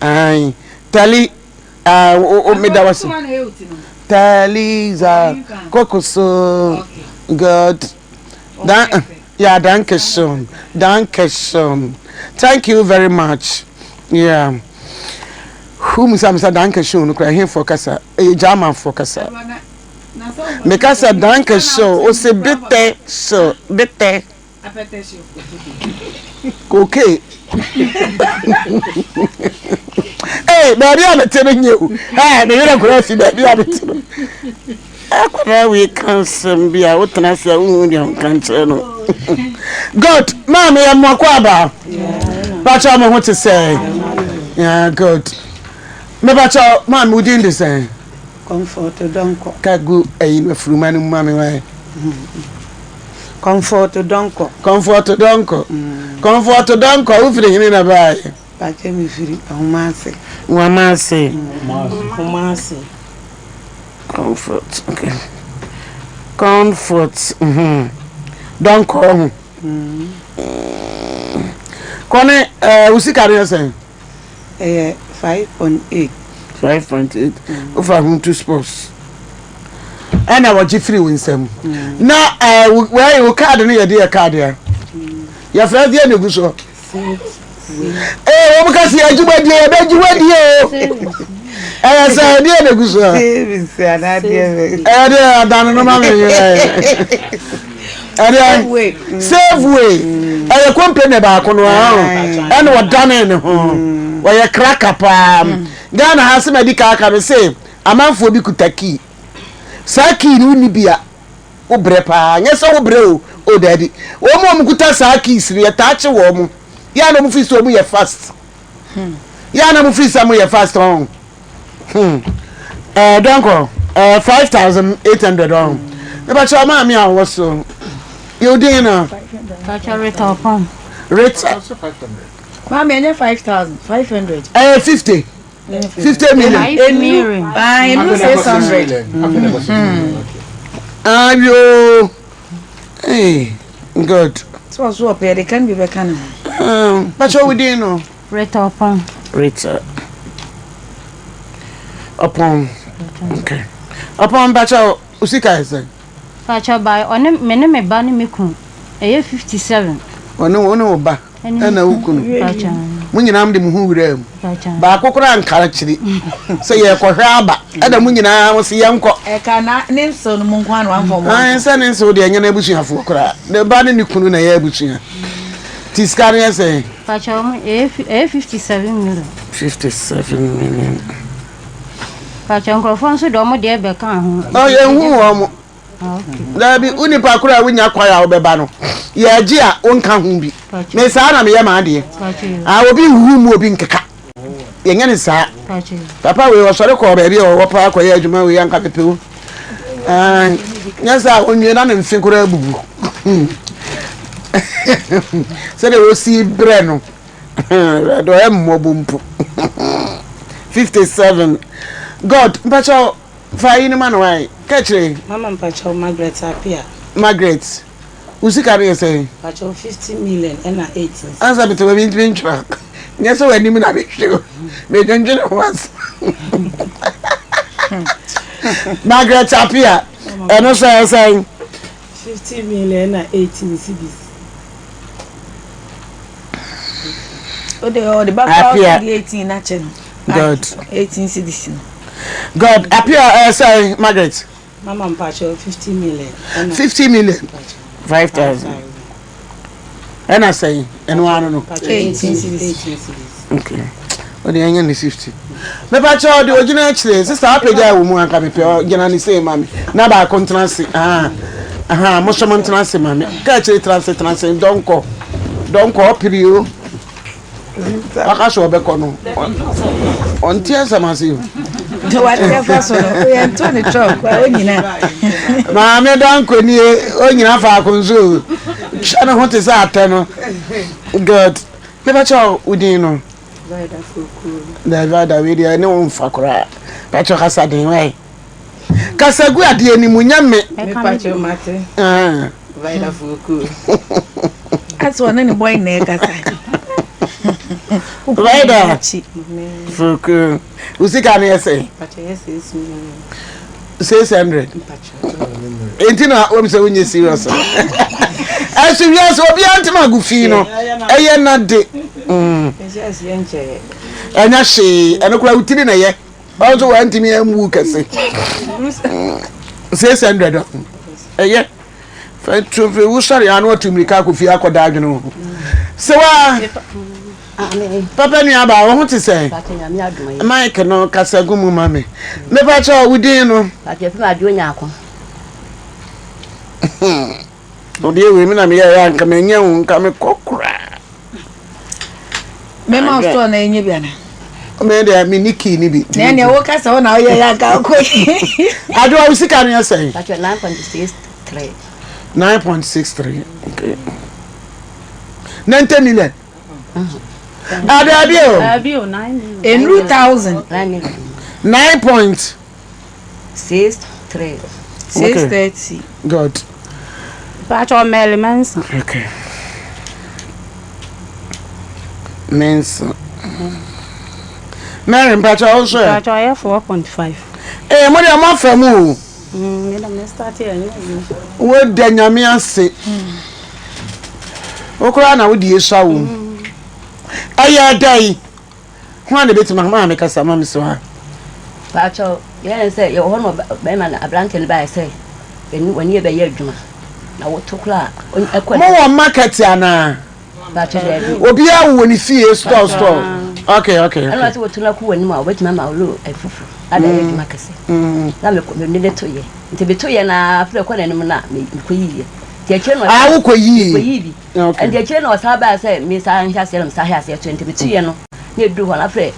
Ae. Tali, ah, o, o, meda wase. Taliza, koko so. God. Dan, yeah, danke schön. Danke schön. Thank you very much. Yeah. Who musa musa danke schön no kura henfo kasa. Ɛyɛ Germanfo kasa. Meka sɛ danke schön, ose bitte schön, bitte. Koke. Ee, baabi a mete no nyɛ o. Ɛɛ, me werɛ koraa fi baabi a mete no. Akwadaa wei ka nsɛm bi a wotena ase a wohu deɛ nka nkyerɛ no. Good, maame yɛ mmoakɔ aba. Bakyɛ mo ho te sɛ. Yeah, good. Mebakyɛ maame wo din de sɛn? Comfort Donkor. Ka gu ɛyi no afuruma no mu ma me wae. Comfort Donkor. Comfort Donkor. Comfort Donkor, wo firi hene na baeɛ? Pakyɛ me firi Ahomase. Wamase. Ahomase. Comfort, okay. Comfort, mhm. Donkor ho. Kɔne, ɛɛ, wo sika no yɛ sɛn? Ɛyɛ 5.8. 5.8 wofa ho to sports ɛna wɔgye firi wo nsam na ɛɛ wɔyɛ wo kaadi no yɛde yɛ kaadi a yɛfrɛ deɛ na egu soɔ ee wɔn kasi adwuma die yɛbɛ dwuma die o ɛyɛ sɛ ɛdeɛ na egu soɔ ɛyɛ deɛ adane no ma mi yɛ ɛdeɛ save way ɛyɛ kɔmpani baako no ara ɛna ɔdane ne ho wɔyɛ kraka paa Ghana ha sɛ madi kan aka no sɛ amanfoɔ bi kuta kii saa kii no wonni bi a wobrɛ paa nyɛ sɛ wobrɛ o o daabi wɔn a wɔkuta saa keys no yɛtaa kye wɔn mo yɛ a na wɔn firi sɛ wɔn yɛ fast yɛ a na wɔn firi sɛ wɔn yɛ fast ɔn hmm ɛɛ dɔnkɔ ɛɛ 5800 ɔn mebakyɛ ɔmaa mi a wɔ so yɛ odin na. Bakyɛ Rita Ɔpɔn. Rita. Maame ɛnyɛ 5000 500. Ɛyɛ 50. 50 million. Enu ah enu 600. Ayo. Hey, good. So so ɔpɛ yɛde kan bi bɛka ne ho. Bakyɛ wo din no. Rita Ɔpɔn. Rita Ɔpɔn. Okay. Ɔpɔn bakyɛ wo sika yɛ sɛn? Pakyɛ bae ɔne me ne me ba ne me kunu ɛyɛ 57. Ɔne wo ne wo ba ɛna wo kunu. Mo nyinaa mo de mo ho wuraa mu. Baako koraa nka akyiri sɛ yɛkɔhwɛ aba ɛna mo nyinaa mo se yɛnkɔ. Ɛka na ne nsew no mo nko ano amfa mo. Ayi sɛ ne nsew deɛ ɛnyɛ n'abusuafoɔ koraa. Ne ba ne ne kunu na ɛyɛ abusua. Ti sika no yɛ sɛn? Pakyɛ ɔmo ɛyɛ 57 million. 57 million. Pakyɛ nkorɔfoɔ nso de ɔmo deɛ bɛka ho. Ɔ yɛn hu wɔn. Daabi, wo nipa koro a wonya kwan a wobɛba no, yɛgye a wonka ho bi. Me saa na meyɛ m'adeɛ. Ah, obi nhuhu mu obi nkeka. Yɛnyɛ ne saa. Papa wei ɔsɔre kɔɔ baabi a ɔwɔ paa kɔyɛ adwuma wei anka mepɛ o. Ah, nyɛ saa onwie na ne mfe koraa abubu. Sɛdeɛ wɔsi brɛ no, Awurade ɔyɛ mmɔbɔ mpo. 57. God, mpakyɛw Fa yi no ma no wae. Ka kyerɛ. Mama mpakyɛw Margaret Appiah. Margaret, wo sika no yɛ sɛn? Mpakyɛw 50 million ɛna 8 nsa. Ansa mete hɔ mentumi ntwerɛ. Nyɛ sɛ w'anim na mehwɛ o. Medwendwene ho ase. Margaret Appiah, ɛno nso ɛyɛ sɛn? 50 million ɛna 18 cedis. Ode ɔde ba kora ɔde 18 na kyɛ no. God. 18 cedis no. God appear ɛɛ eh, sɛ Margaret. Mama mpakyɛ 50 million. 50 million. 5,000. Ɛna sɛn ɛno ano no. 18 cedis. Okay. Ɔde ɛnyɛ ne 50. Mepakyɛ ɔde ogyina akyire sista apagya wɔ mu anka mepɛ ɔgyina ne sei ma me na baako ntena ase aha aha mo so mo ntena ase ma me ka akyire tena ase tena ase dɔnkɔ dɔnkɔ ɔpere o. Waka sɛ ɔbɛkɔ no, ɔnte asɛm ase o. Nti wate afa so no, yɛnto ne trɔk a ɔnyina. Maame Danko nie, ɔnyina faako nso o. Hwɛ ne ho te sɛ atɛ no. Good. Mepa kyɛw wo din no? Vida Fokuo. Vida wei deɛ ɛne wo mfa koraa. Pakyɛw kasa den wai. Kasa gu adeɛ ni mu nyɛ me. Mepa kyɛw mate. Vida Fokuo. Ase ɔne ne boy na ɛkasa. Vida Fuku. Wo sika no yɛ sɛn? 600. Enti na wɔm sɛ wonyɛ serious. Ɛso wiase obiara ntoma agu fi no. Ɛyɛ na de. Ɛnyɛ hwee. Ɛno koraa wo tiri na ɛyɛ. Ɔno nso wantumi ammu kɛse. 600. Ɛyɛ. Fɛntumfiri wusɔre ano atu mmirika akɔ fie akɔda adwene ho. Sewa papa nua baa wo ho te sɛn? Mike no kasa gu mu ma me. Mepa kyɛw wo din no? Odeɛ wei me na meyɛ yɛ anka manya wo nka mekɔ koraa. Mema store na enye bi ana? Me deɛ me ni key ni bi. Na ɛnea wo kasa wo na woyɛ yɛ anka wokɔ yi. Adoa wo sika no yɛ sɛn? Patro 9.63. 9.63 okay. 90 million. Adabi o. Dabi o 9 million. Enru thousand. 9 million. 9 point. 63. 630. Good. Pacho Mary Mensa. Okay. Mensa. Mary mpacho wo so. Pacho ayɛ 4.5. Eh mo de mo afa mu o. Mm, me na me start yɛ nyɛ. Wo da nyame ase. Wo kora na wo di esua wo. Ɛyɛ dɛn? Hwan na ebetumi ama me kasa ma me so ha? Paakyɛw, yɛn sɛ yɛwɔ hɔ na bɛrima no aberante no baeɛ sɛ yɛne wɔne yɛ bɛyɛ adwuma na woto koraa a ɛkɔ. Mo wɔ market anaa? Paakyɛw daabi. Obiara wɔ ne fie store store. Okay okay. Ɛna ɔsɛ woto no akɔ w'anim a wɔbɛtumi ama wo lo foforɔ ada yɛ adwuma kɛse. Na mekɔ me ne to yɛ nti meto yɛ na afei ɛkɔ n'anim na mekɔ yiyɛ. Nti akyire no. Ah wokɔ yii. Mekɔ yii bi. Okay. Nti akyire na ɔsan baa sɛ me san hyɛ aseɛ na me san hyɛ aseɛ to nti me tuiɛ no na ɛduru hɔ no afei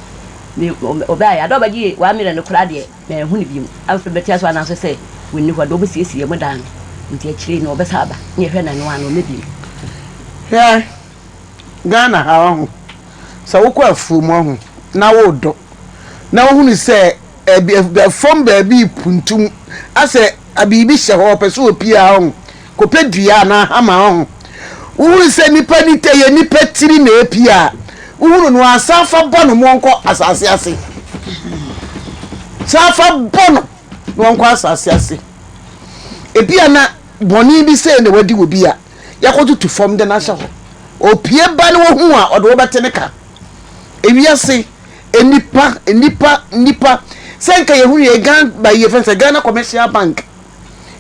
me ɔbaa yɛ ada ɔbɛgye 1 million no koraa deɛ manhu no bio afei bɛte aso anaa so sɛ wɔnni hɔ deɛ wɔbɛsiesie mu dan no nti akyire no ɔbɛsan aba na yɛhwɛ na ɛno ano ɔmɛ bio. Hwɛ Ghana ha wahu sɛ wokɔ afuom wahu na wodɔ na wohunu sɛ ɛbi fam baabi repuntum asɛ biribi hyɛ hɔ ɔpɛ sɛ opie a ɔho kɔpɛ dua anaa hama ɔho wohunu sɛ nipa ni tɛ yɛ nipa tiri na epie a wohunu no a san fa bɔ no mo nkɔ asase ase san fa bɔ no na ɔnkɔ asase ase ebi a na bɔne bi sɛ na wadi wɔ bi a yɛakɔtutu fam de no ahyɛ hɔ opie ba no wohu a ɔde wobɛte ne ka ewiase Nnipa, nnipa, nnipa. Sɛ nka yɛhunu yɛ Ghana, ba yɛ fɛn sɛ Ghana Commercial Bank,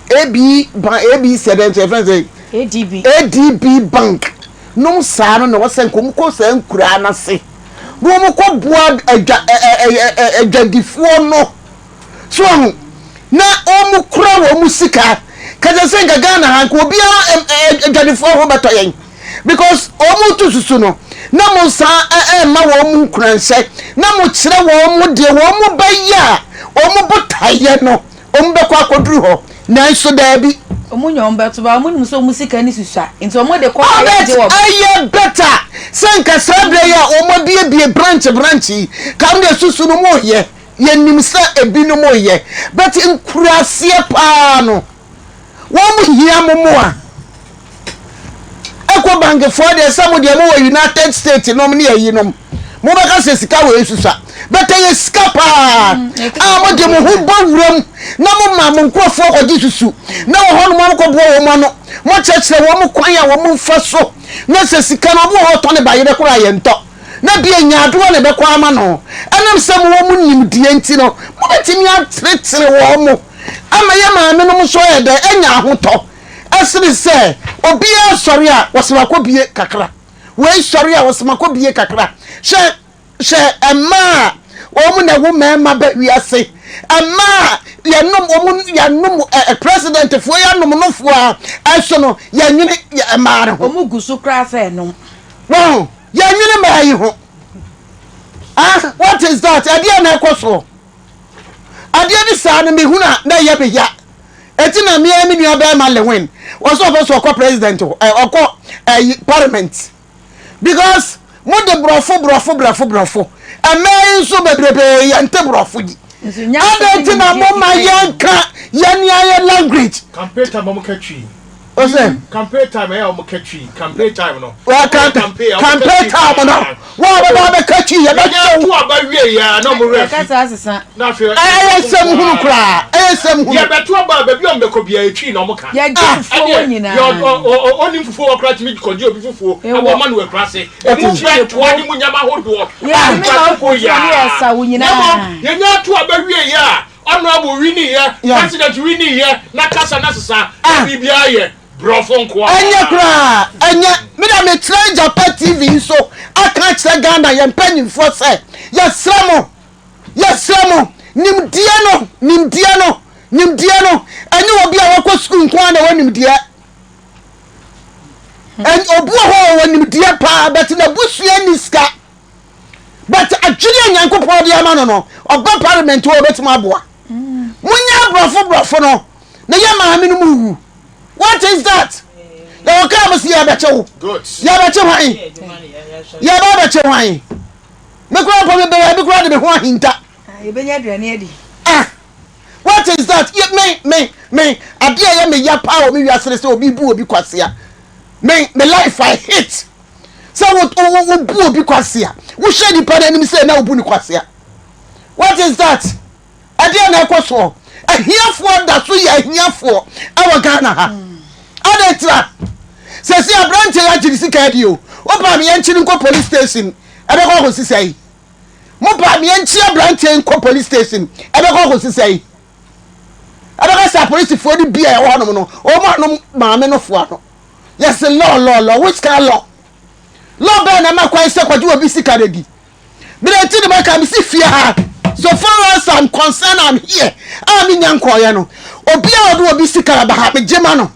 AB bank, ABC ɛdɛn nso yɛ fɛn sɛ ADB. ADB Bank nom saa no na wɔsɛ nka wɔn kɔ saa nkuraa no ase na wɔn kɔ boa adwa ɛ ɛ ɛ ɛ adwadifoɔ no. So wahu? Na wɔn kura wɔn sika. Kɛsɛ sɛ nka Ghana ha nka obiara adwadifoɔ ho bɛtɔ yɛn because wɔn to susu no na mo san ɛma wɔn nkuranhyɛ na mo kyerɛ wɔn deɛ wɔn bɛyɛ a wɔn botaeɛ no wɔn bɛkɔ akɔduru hɔ nanso daabi. Wɔn nya wɔn bɛto ba wɔn nim sɛ wɔn sika ne susua nti wɔn de kɔ ayɛ gye wɔn. Ɛyɛ better sɛ nka saa berɛ yi a wɔn abiebie branch branch yi ka wɔn deɛ susu no mo yɛ. Yɛnim sɛ ebinom reyɛ but nkuraseɛ paa no wɔn hia mo moa. Eco bank foɔ deɛ sɛ mo deɛ mo wɔ United States nom ne ayi nom mo bɛka sɛ sika wɔ esusa but ɛyɛ sika paa a mo de mo ho bɔ wuram na mo ma mo nkurɔfoɔ kɔgye susu na wɔ hɔ nom mo kɔboa wɔn ano mo kyerɛkyerɛ wɔn kwan a wɔn mfa so na sɛ sika no wɔn wɔ hɔ tɔ ne bayerɛ koraa yɛntɔ. na bia nyaadoa na ɛbɛkɔ ama no. Ɛnam sɛ mowɔ mo nimdeɛ nti no, mobɛtumi atenetene wɔn mo ama yɛ maame nom nso ayɛ dɛn anya ahotɔ ɛsene sɛ obiara sɔre a wɔsɛ wakɔ bie kakra, wei sɔre a wɔsɛ makɔ bie kakra. Hwɛ, hwɛ mmaa a wɔn na ɛwo mmarima ba wiase, mmaa a yɛnom wɔn yɛnom ɛ ɛ presidentfoɔ yɛanom nofoɔ a ɛso no yɛnwene mmaa no ho. Wɔn gu so koraa sɛ ɛnom. Wɔn. Yɛnwene mmaa yi ho. Ah, what is that? Ɛdeɛ na ɛkɔ soɔ. Adeɛ bi saa no mehunu a na ɛyɛ me ya. Eti na mmea me nua bɛrima Lewin wɔsɛ ɔpɛ so ɔkɔ president hɔ ɛ ɔkɔ ɛyi parliament because mo de borɔfo borɔfo borɔfo borɔfo mmaa yi nso bebrebe yɛnte borɔfo yi. Adɛn nti na mo ma yɛnka yɛn ayɛ language. Campaign time ɔmo ka twi. Ɔsɛ. Campaign time ɛyɛ ɔmo ka twi. Campaign time no. Well, campaign time no. Wo a wobɛba abɛka twi yɛbɛkyɛ wo. Yɛnya to aba wie yɛ a na ɔmo werɛ fi. Na afei Ɛyɛ nsɛm hunu koraa. Ɛyɛ nsɛm hunu. Yɛbɛto aba a baabi a ɔmo bɛkɔ biara etwi na ɔmo ka. Yɛgye fufuo wɔ nyinaa. Ɛneɛ deɛ ɔnim fufuo wɔ koraa tumi kɔgye obi fufuo ɛbɔ ma no wɔ akuraase. Emu bɛtoa ne mu nyama ahodoɔ. Yɛtumi ma wo fufuo ne ɛsa wo nyinaa. Na mmom yɛnya to aba wie yɛ a honourable wini yɛ, president wini yɛ na kasa na sesa na biribiara yɛ. Brɔfo nkoa. Ɛnyɛ koraa ɛnyɛ. Me deɛ mekyerɛ Agyapa TV yi so aka akyerɛ Ghana yɛn mpanyinfoɔ sɛ yɛsrɛ mo yɛsrɛ mo nimdeɛ no nimdeɛ no nimdeɛ no ɛnyɛ obi a wakɔ sukuu nko ara na ɛwɔ nimdeɛ. Ɛn obi wɔ hɔ a ɔwɔ nimdeɛ paa but n'abusua nni sika but adwene a Nyankopɔn de ama no no ɔba parliament hɔ ɔbɛtumi aboa. Monyɛ aborɔfo borɔfo no na yɛ maame no mu wu. What is that? Yɛwɔ kaa mo si yɛbɛkye wo. Yɛbɛkye hwan? Yɛba bɛkye hwan? Me kura mpo me bɛyɛ bi kura de me ho ahinta. Yɛbɛnya aduane adi. Ah, what is that? Ye, me, me, me, adeɛ a ɛyɛ me ya paa wɔ me wiase ne sɛ obi bu obi kwasea. Me, me life I hate. Sɛ wo, wo, wo bu obi kwasea. Wohwɛ nipa no anim sɛ na wobu no kwasea. What is that? Ɛdeɛn na ɛkɔ soɔ? Ahiafoɔ da so yɛ ahiafoɔ ɛwɔ Ghana ha. Adɛn ntira? Sɛsi aberanteɛ yi agye ne sika adi o. Wopaa me yɛnkye no nkɔ police station ɛbɛkɔ akɔsi sɛn? Mopaa me yɛnkye aberanteɛ yi nkɔ police station ɛbɛkɔ akɔsi sɛn? Ɛbɛka sɛ apolisifoɔ no bi a ɛwɔ hɔnom no wɔn anom maame no foa no. Yɛse law law law which kind law? Law bɛn na ɛma kwan sɛ kɔgye obi sika no di? Mede nti ne maka mesi fie ha so far as I'm concerned I'm here a menya nkɔɔyɛ no obi a ɔde obi sika aba ha megye ma no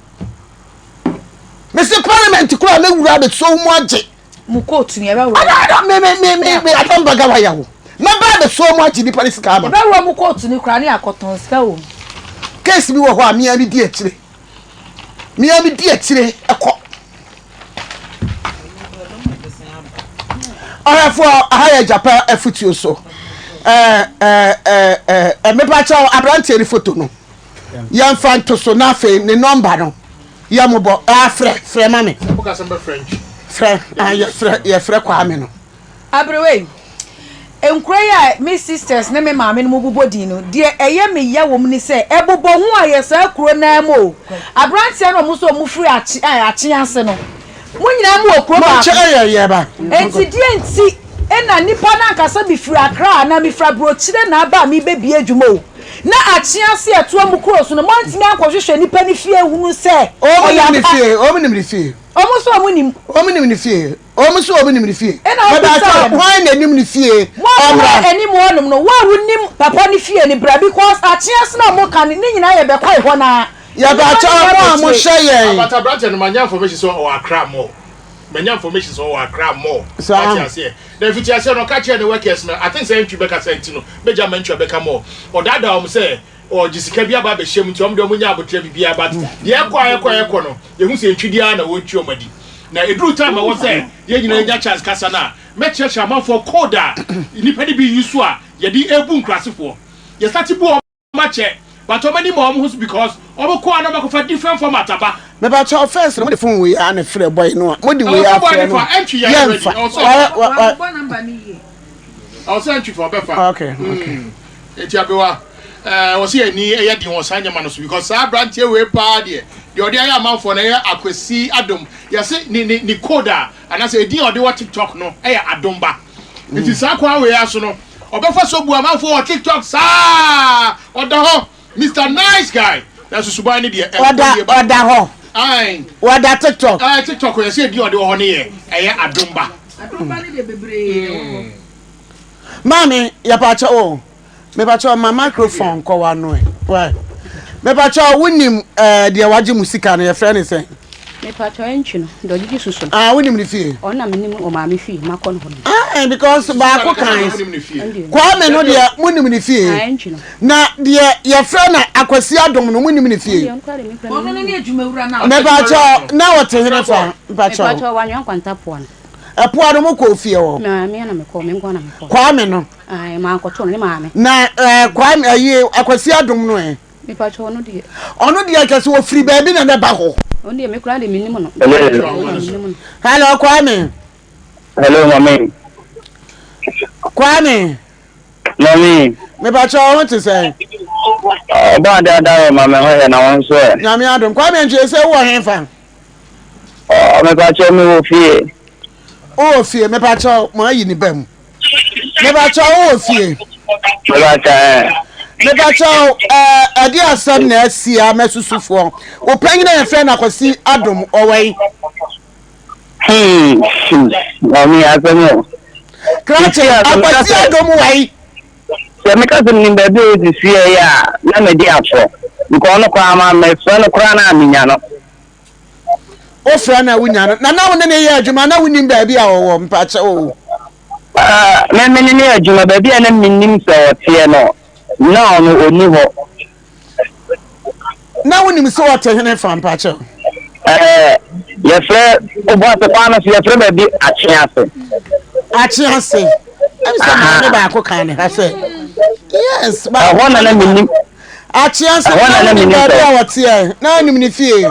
mesi parliament koraa mɛwura abɛsɔ mu agye mu kootu ni ɛbɛwura ada me me me me me adam bagawa yɛ wo mɛba abɛsɔ mu agye nipa ne sika ama ɛbɛwura mu kootu ni koraa ne akɔtɔn sika wɔ mu case bi wɔ hɔ a mea me di akyire mea me di akyire ɛkɔ Ɔhwɛfoɔ, aha yɛ Agyapa afutuo so. Mepa kyɛw aberanteɛ ne foto no yɛmfa nto so na afei ne nɔmba no yɛmobɔ frɛ frɛ ma me frɛ yɛfrɛ yɛfrɛ Kwame no. Aberewa yi, nkuro yi a me sisters ne me maame no bobɔ din no, deɛ ɛyɛ me ya wɔ mu ne sɛ, ɛbobɔ ho a yɛ saa kuro no ara mu o. Aberanteɛ no a wɔn nso wɔfiri akye ɛɛ akye ase no, mo nyinaa mo wɔ kuro baako. Monkyɛ yɛ yɛ ba. Enti deɛ nti na nipa no ankasa mefiri Accra anaa mefiri aburokyire na aba a merebɛbie adwuma o, na akye ase a ɛtoa mo kuro so no, moantumi ankɔhwehwɛ nipa no fie ahunu sɛ ɔyɛ ampa. Wɔn nim ne fie. Wɔn nso wɔn nim. Wɔn nim ne fie. Wɔn nso wɔn nim ne fie. Ɛna Mɛba wobisa sɛ wɔn. hwan na nim ne fie? Mo a mowɔ Ɔmmra. anim hɔnom no, wo a wonim papa no fie no bra because akyease no a moka no, ne nyinaa yɛ bɛkwae hɔ no ara. Yɛba Nnipa kyɛ no mo a nyinaa mohwɛ bɛkyire. yɛn. But aberanteɛ no manya information sɛ ɔwɔ Accra mall. Manya information sɛ ɔwɔ Accra mall. Saa. Wate aseɛ. Na mfiti aseɛ no ɔka kyerɛɛ ne workers no, I think sɛ Antwi bɛkasa nti no, mɛgya ma Antwi abɛka mall. Ɔdaadaa wɔn sɛ ɔgye sika bi aba abɛhyɛ mu nti wɔn deɛ wɔn nya abotrɛ biribiara but deɛ ɛkɔ a ɛkɔ a ɛkɔ no yɛhu sɛ ntwidi ara na wɔretwi wɔn adi na ɛduru time a ɛwɔ sɛ yɛn nyinaa nya chance kasa no a mɛkyerɛkyerɛ amanfoɔ code a nnipa no bi yi so a yɛde ebu nkurasefoɔ yɛsate bu wɔn akyɛ but wɔn ani ma wɔn ho so because wɔn kɔ a na wɔn akɔfa different format aba. Mepakyɛw first no mode phone wei a na frɛ boy no a mode wei afrɛ no yɛnfa Ɔwɔ sɛ entry fa ɔbɛfa. Okay okay. Eti abewa ɛɛ wɔ sɛ yɛn ani ɛyɛ den wɔ saa nneɛma no so because saa aberanteɛ wei paa deɛ deɛ ɔde ayɛ amanfoɔ no ɛyɛ Akwasi Adom yɛse ne ne ne code a anaasɛ edin a ɔde wɔ TikTok no ɛyɛ Adomba nti saa kwan wei aso no ɔbɛfa so bu amanfoɔ wɔ TikTok saa ɔda hɔ Mister Nice Guy nanso suban no deɛ ɛnkɔ Ɔda yie ba ɔda hɔ ae ɔda TikTok. Ɛɛ TikTok yɛse edin a ɔde wɔ hɔ no yɛ ɛyɛ Adomba. Adomba no deɛ bebree na ɛwɔ hɔ. Maame yɛpakyɛw o mepakyɛw ma microphone nkɔ w'ano ɛ why mepakyɛw wonim ɛɛ deɛ wagye mu sika no yɛfrɛ ne sɛn. Mepakyɛw ɛntwi no deɛ ɔgyegye susu no. Ah wonim ne fie. Ɔno na menim wɔ maame fie makɔ no hɔ no. Ah because baako kan Kwame no deɛ monim ne fie Ah ɛntwi no. Na deɛ yɛfrɛ no Akwasi Adom no monim ne fie. Ɔno deɛ ɔno koraa deɛ Ɔno ne ne adwumawura no a. Mepakyɛw na ɔte hene fa mepakyɛw. Mepakyɛw wanwea nkwanta poa no. Ɛpoa no mo kɔɔ fie hɔ? Maame na mekɔɔ, me nko na mekɔɔ. Kwame no? Ae, mankɔto no, ne maame. Na ɛɛ eh, Kwame ɛyi Akwasi Adom no ɛ? Mepakyɛ ɔno deɛ. Ɔno deɛ kyɛ sɛ ɔfiri baabi na na ɛba hɔ. Ɔno deɛ me koraa deɛ menim no. Hello. Hello Kwame. Hello mame. Kwame. Mami. Mepakyɛ wo ho te sɛn? Ɔbɔ ade ada wɔ ma me ho yɛ na wɔn nso ɛ. Nyame adom. Kwame Antwi ese wowɔ he fa? Ɔ mepakyɛ me wɔ fie. Wowɔ fie mepakyɛ mo ayi ne ba mu. Mepakyɛ wowɔ fie. Mepakyɛ ɛ. Mepakyɛ ɛ ɛde asɛm na asi a mɛsusufoɔ. Wo panyin a yɛfrɛ no Akwasi Adom ɔwɔ yi. Hmm, maame asɛm o. Krakye, Akwasi Adom wai. Sɛ meka sɛ menim baabi a ɔsi fie yɛ a, na madi atorɔ. Because ɔno koraa ma mefrɛ no koraa na menya no. Wofrɛ no a wonya no. Na na wo ne ne yɛ adwuma na wonim baabi a ɔwɔ mpakyɛ o. Me me ne ne yɛ adwuma baabi a na menim sɛ ɔteɛ no, na ɔno ɔni hɔ. Na wonim sɛ ɔte hene fa mpakyɛw? Ɛɛ, yɛfrɛ Obuasi kwan no so yɛfrɛ baabi Akyease. Akyease. Ɛm sɛ maame baako kan ne ha sɛ. Yes. Ɛhɔ na na menim. Akyease na na menim baabi a wɔteɛ na anim ne fie.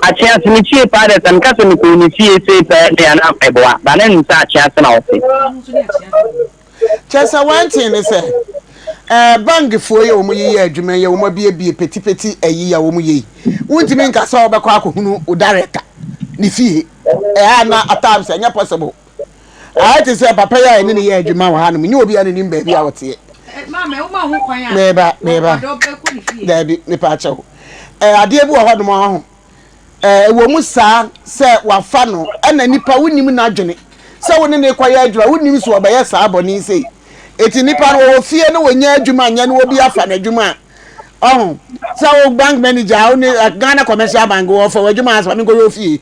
Akyease ne fie paa dɛ sɛ meka sɛ mekɔɔ ne fie sei pɛɛ deɛ na meboa ba na nim sɛ Akyease na ɔte. Kyerɛ sɛ one thing ne sɛ ɛɛ bankfoɔ yi a wɔn yeyɛ adwuma yi a wɔn abiebie petipeti ayi a wɔn yɛ yi wontumi nka sɛ wɔbɛkɔ akɔhunu wo director ne fie ɛyɛ na at times ɛnyɛ possible ayɛ te sɛ papa yi a ɛne ne yɛ adwuma wɔ hanom nyɛ obi a ne nim baabi a wɔteɛ meba meba daabi mepa akyɛw ɛɛ adeɛ bi wɔ hɔnom ɔho Ɛwɔ mu saa sɛ wafa no ɛna nipa wonim n'adwene sɛ wo ne ne kɔyɛ adwuma wonim so ɔbɛyɛ saa bɔne yi sei eti nipa no wɔwɔ fie no wɔnya adwuma nyɛ no obi afa n'adwuma a ɔho sɛ wo bank manager wo ne eh, Ghana commercial bank wɔfa w'adwuma asɛ ma menkɔyɛ ofie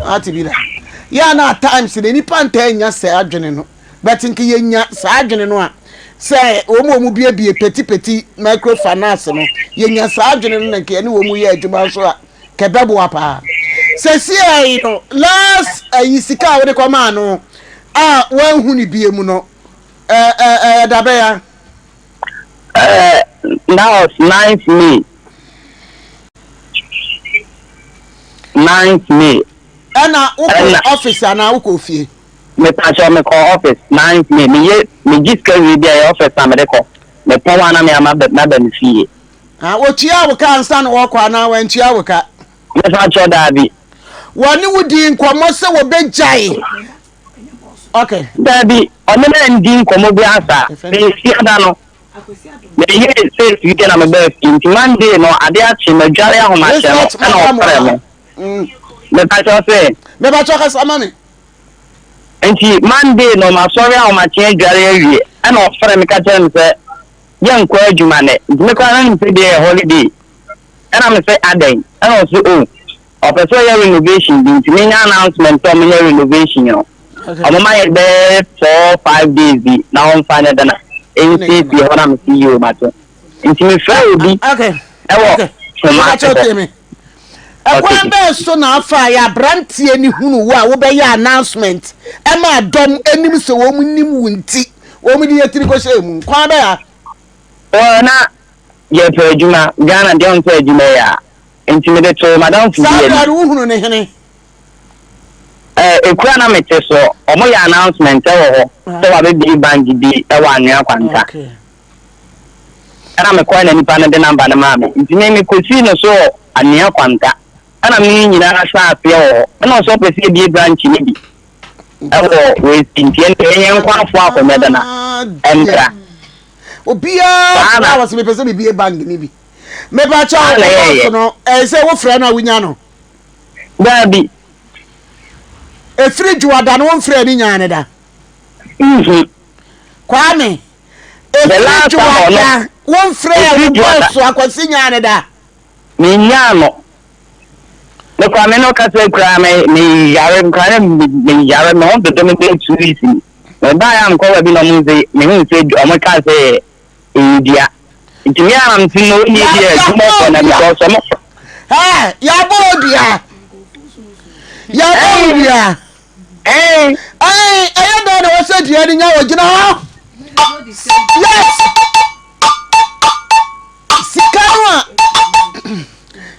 ate bi da yɛ na at times na nipa ntaa nya sɛ adwene no But nka yɛnya saa adwene no a, sɛ wɔn a wɔbuebue petipeti microfinance no, yɛnya saa adwene no na nka yɛne wɔn yɛ adwuma nso a, nka ɛbɛboa paa. Sɛsiei no, last ayi sika a wode kɔmaa no a wɔanhu no bie mu no, ɛyɛ dabɛn a? That was 9th May. 9th May. Ɛna wokɔ office anaa wokɔ fie? Mepakyɛw mekɔ office ninth May meyɛ megye sika wie bi a ɛyɛ office na mede kɔ mepɔn a na me ama maba me fie. Ah wotua wo ka ansa na wɔkɔ anaa wɔantua wo ka? Mepakyɛw daabi. Wɔne wo dii nkɔmmɔ sɛ wɔbɛgyae? Okay. Daabi ɔne me andi nkɔmmɔ biara saa mesia da no meyɛɛ sales wie na mebaa fie nti Monday no ade akye madware ahomahyɛ no ɛna ɔfrɛ me. Mepakyɛw sɛ. Mepakyɛw kasa ma me. Nti Monday no masɔre ahomakye adware awie ɛna ɔfrɛ me ka kyerɛ me sɛ yɛnkɔ adwuma nɛ nti me koraa na nim sɛ deɛ yɛ holiday ɛna me sɛ adɛn ɛna ɔse oh ɔpɛ sɛ ɔyɛ renovation bi nti menya announcement sɛ ɔmo nyɛ renovation no ɔmo ma yɛ bɛyɛ 4 5 days bi na ɔmfa nyɛ dɛn a ɛnsiesie hɔ na me se yio mate nti mefrɛ obi ɛwɔ Kumasi hɔ. Ɛkwan bɛn so na afa a yɛ aberanteɛ no hunu wo a wobɛyɛ announcement ɛma dɔm anim sɛ wɔn nim wo nti wɔn de yɛtiri kɔhyɛ mu kwan bɛn a? Well, na yɛpɛ adwuma Ghana deɛ ɔmpɛ adwuma yi a nti mede too madamfo bi Saa anim. berɛ no wohunu ne hene? Eh, ekura na mete so ɔmo yɛ announcement ɛwɔ hɔ sɛ wabɛbie bank bi ɛwɔ Anwea Kwanta. Okay. Ɛna mekɔe na nipa no de number no maa me. Nti me mekɔsii no so wɔ Anwea Kwanta. Ɛna me ne nyinaa hyɛɛ aseɛ wɔ hɔ. Ɛna ɔsɛ ɔpɛ sɛ yɛbie branch no bi ɛwɔ West nti ɛnna yɛn yɛn nkɔ afo akɔmɛdana ɛmmra. Obiara Saa na a wɔsɛ mepɛ sɛ mebie bank no bi. Mepa kyɛw Saa na yɛyɛ. ɔbɔs no ɛyɛ sɛ wofrɛ no a wonya no. Daabi. Ɛfiri dwoada no womfrɛ no nyaa no da. Mhm. Kwame. The Ɛfiri last time ɔno dwoada womfrɛ ɛfiri wo dwoada bɔs akwasi nyaa no da. Menyaa no. Me koraa me ne wo kasa yi koraa me me yare me koraa na me me yare me ho dodo me bɛyɛ 2 weeks ni. Me baeɛ a mekɔ baabi na ɔmo se me hu sɛ ɔmo kaa sɛ ɛyɛ ɛyɛ dua. Nti me a na me se no nie deɛ adwuma kɔ na because ɔmo. Ɛɛ yabɔ odua yabɔ odua. Ɛɛ. Ɛɛ ɛyɛ dɛn na wɔsɛ dua no nya wɔgyina hɔ. Yes. Sika no a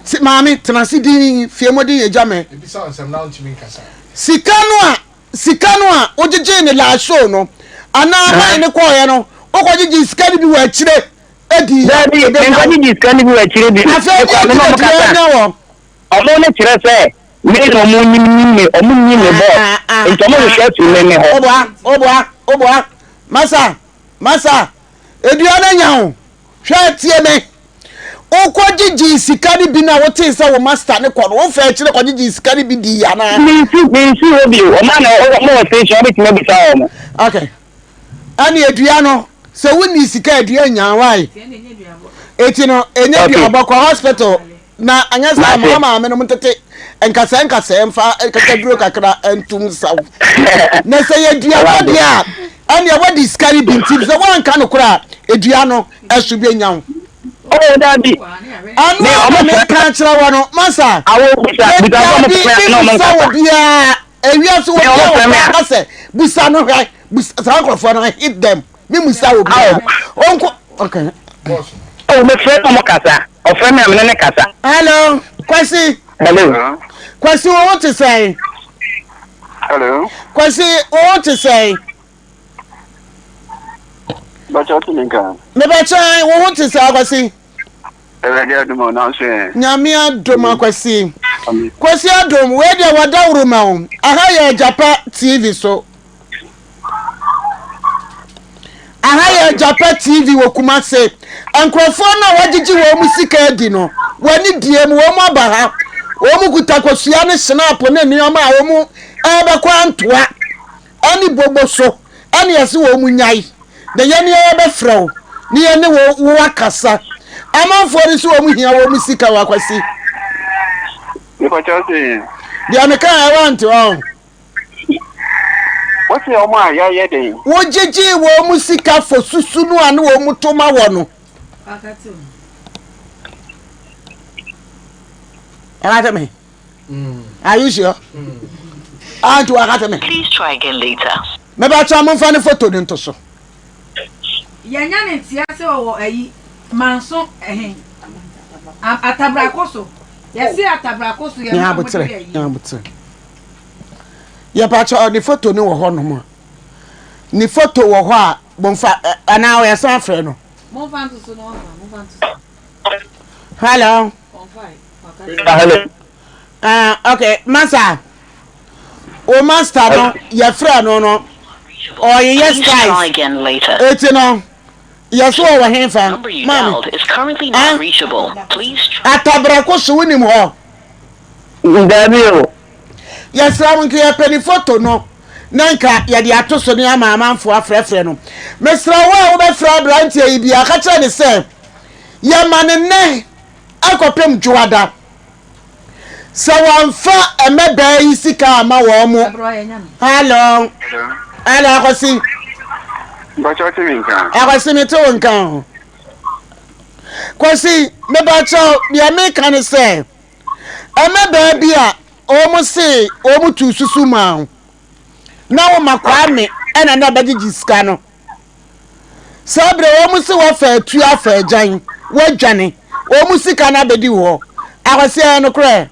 si maame tena ase din fie mo din yɛ gya mɛ. Sika no a sika no a wogye. wogyegyee ne last show no anaa man ne kɔɔeɛ no wokɔgyegyee sika no bi wɔ akyire adi Daabi, menkɔgyegye sika no bi wɔ akyire bi. Afei Mekɔ deɛ me ne nti ɔmo na kasa. anya wɔ Ɔmo no kyerɛ sɛ me na ɔmo nim nim me, ɔmo nnim me boss. Nti ɔmo hwehwɛ afiri me me hɔ. Woboa, woboa, woboa. Masa, masa, edua no anya wo. Hwɛ, tie me. Wokɔgyegyee sika no bi na wotee sɛ wo master no kɔ no, wofaa akyire kɔgyegyee sika no bi dii anaa? Mensi, mensi hɔ bio. Ɔmo a na ɔmo wɔ station, wobɛtumi abisa wɔn. Okay. Ɛne adua no, sɛ wonni sika adua nnya why? Eti no, ɛnyɛ duabɔ, kɔ hospital na anyɛ saa ma maame nom ntete nkasɛɛ nkasɛɛ mfa kakaduro kakra ntum nsaw. Na sɛ yɛ duabɔ deɛ a, ɛneɛ wadi sika no bi nti sɛ woanka no korɔ a, edua no ɛso bɛnya wo. Oh, dabi. Ɛno a na meka akyerɛ wɔ no, masa. Dabi, mebusa wɔ biara. Ewiase wɔ bia wɔ bia ka sɛ busa no hwɛ busa saa nkurɔfoɔ no I hate them me musa wɔ bia onko okay. Oh, me frɛ no mo kasa. Ɔfrɛ me a me ne ne kasa. Hello, Kwasi. Hello. Kwasi wo ho te sɛn? Hello. Kwasi wo ho te sɛn? Bàtchɛ ɔte mi nka. Mebɛkyɛn wo ho te sɛn Kwasi? Awurade adom o, nanso ɛ. Nyame adom akwasi. Kwasi adom, wei deɛ wadaworo ma o. Aha yɛ Agyapa TV so. Aha yɛ Agyapa TV wɔ Kumase. Nkurɔfoɔ no a wɔagyegye wɔn mu sika adi no, wɔn die mu, wɔn aba ha. Wɔn kuta kosua ne snap ne nneɛma a wɔn ɛrebɛkɔ antoa. ɛne bobo so ɛne ɛse wɔn mu nyae na yɛne yɛbɛfrɛ wo ne yɛne wo wo akasa amanfoɔ no so wɔn hia wɔn mu sika wɔ akwasi. Mekɔkyɛw se. Deɛ meka ɛwɔ ante wɔn. Wɔsi wɔn a yɛayɛ den. Wogyegye wɔn mu sika fo susu no a ne wɔn mu to ma wɔ no. Ɛwɔ me. Are you sure? Auntie wakate me. Please try again later. Meba kyɛ mo nfa ne photo ne nto so. Yɛnya ne nteɛ sɛ ɔwɔ ayi manso ɛhe atabrako so yɛse atabrako so yɛn mo de yɛ ayi. Nyabotere. Yɛpa kyɛ ne photo ne wɔ hɔ nom a. Ne photo wɔ hɔ a momfa anaa yɛsan frɛ no. Momfa nto so na ɔmfa momfa nto so. Hello. Hello. Okay, masa. O master no, yɛfrɛ no no. Ɔyeyɛ styles. Eti no, yɛso ɔwɔ henfa. Maame. Atabrako so wonim hɔ? Dabi o. Yɛsrɛ mo nka yɛpɛ ne foto no na nka yɛde ato so ne ama amanfoɔ afrɛfrɛ no. Mesrɛ wo a wobɛfrɛ aberanteɛ yi biara ka kyerɛ ne sɛ yɛma ne nnɛ akɔpem dwoada. Sɛ wɔamfa mmɛbɛɛ yi sika ama wɔn mo. Hello. Hello Akwasi. Akwasi mete wo nka ho. Kwasi mebakyɛw deɛ meka ne sɛ Mmabaa bi a wɔn se wɔn tu susu maa wo na wɔma Kwame ɛna na bɛgyegye sika no. Saa berɛ wɔn se wɔafa atu afa agyan, wɔadwane, wɔn sika no abɛdi wo hɔ. Akwasi ɛyɛ nokorɛ?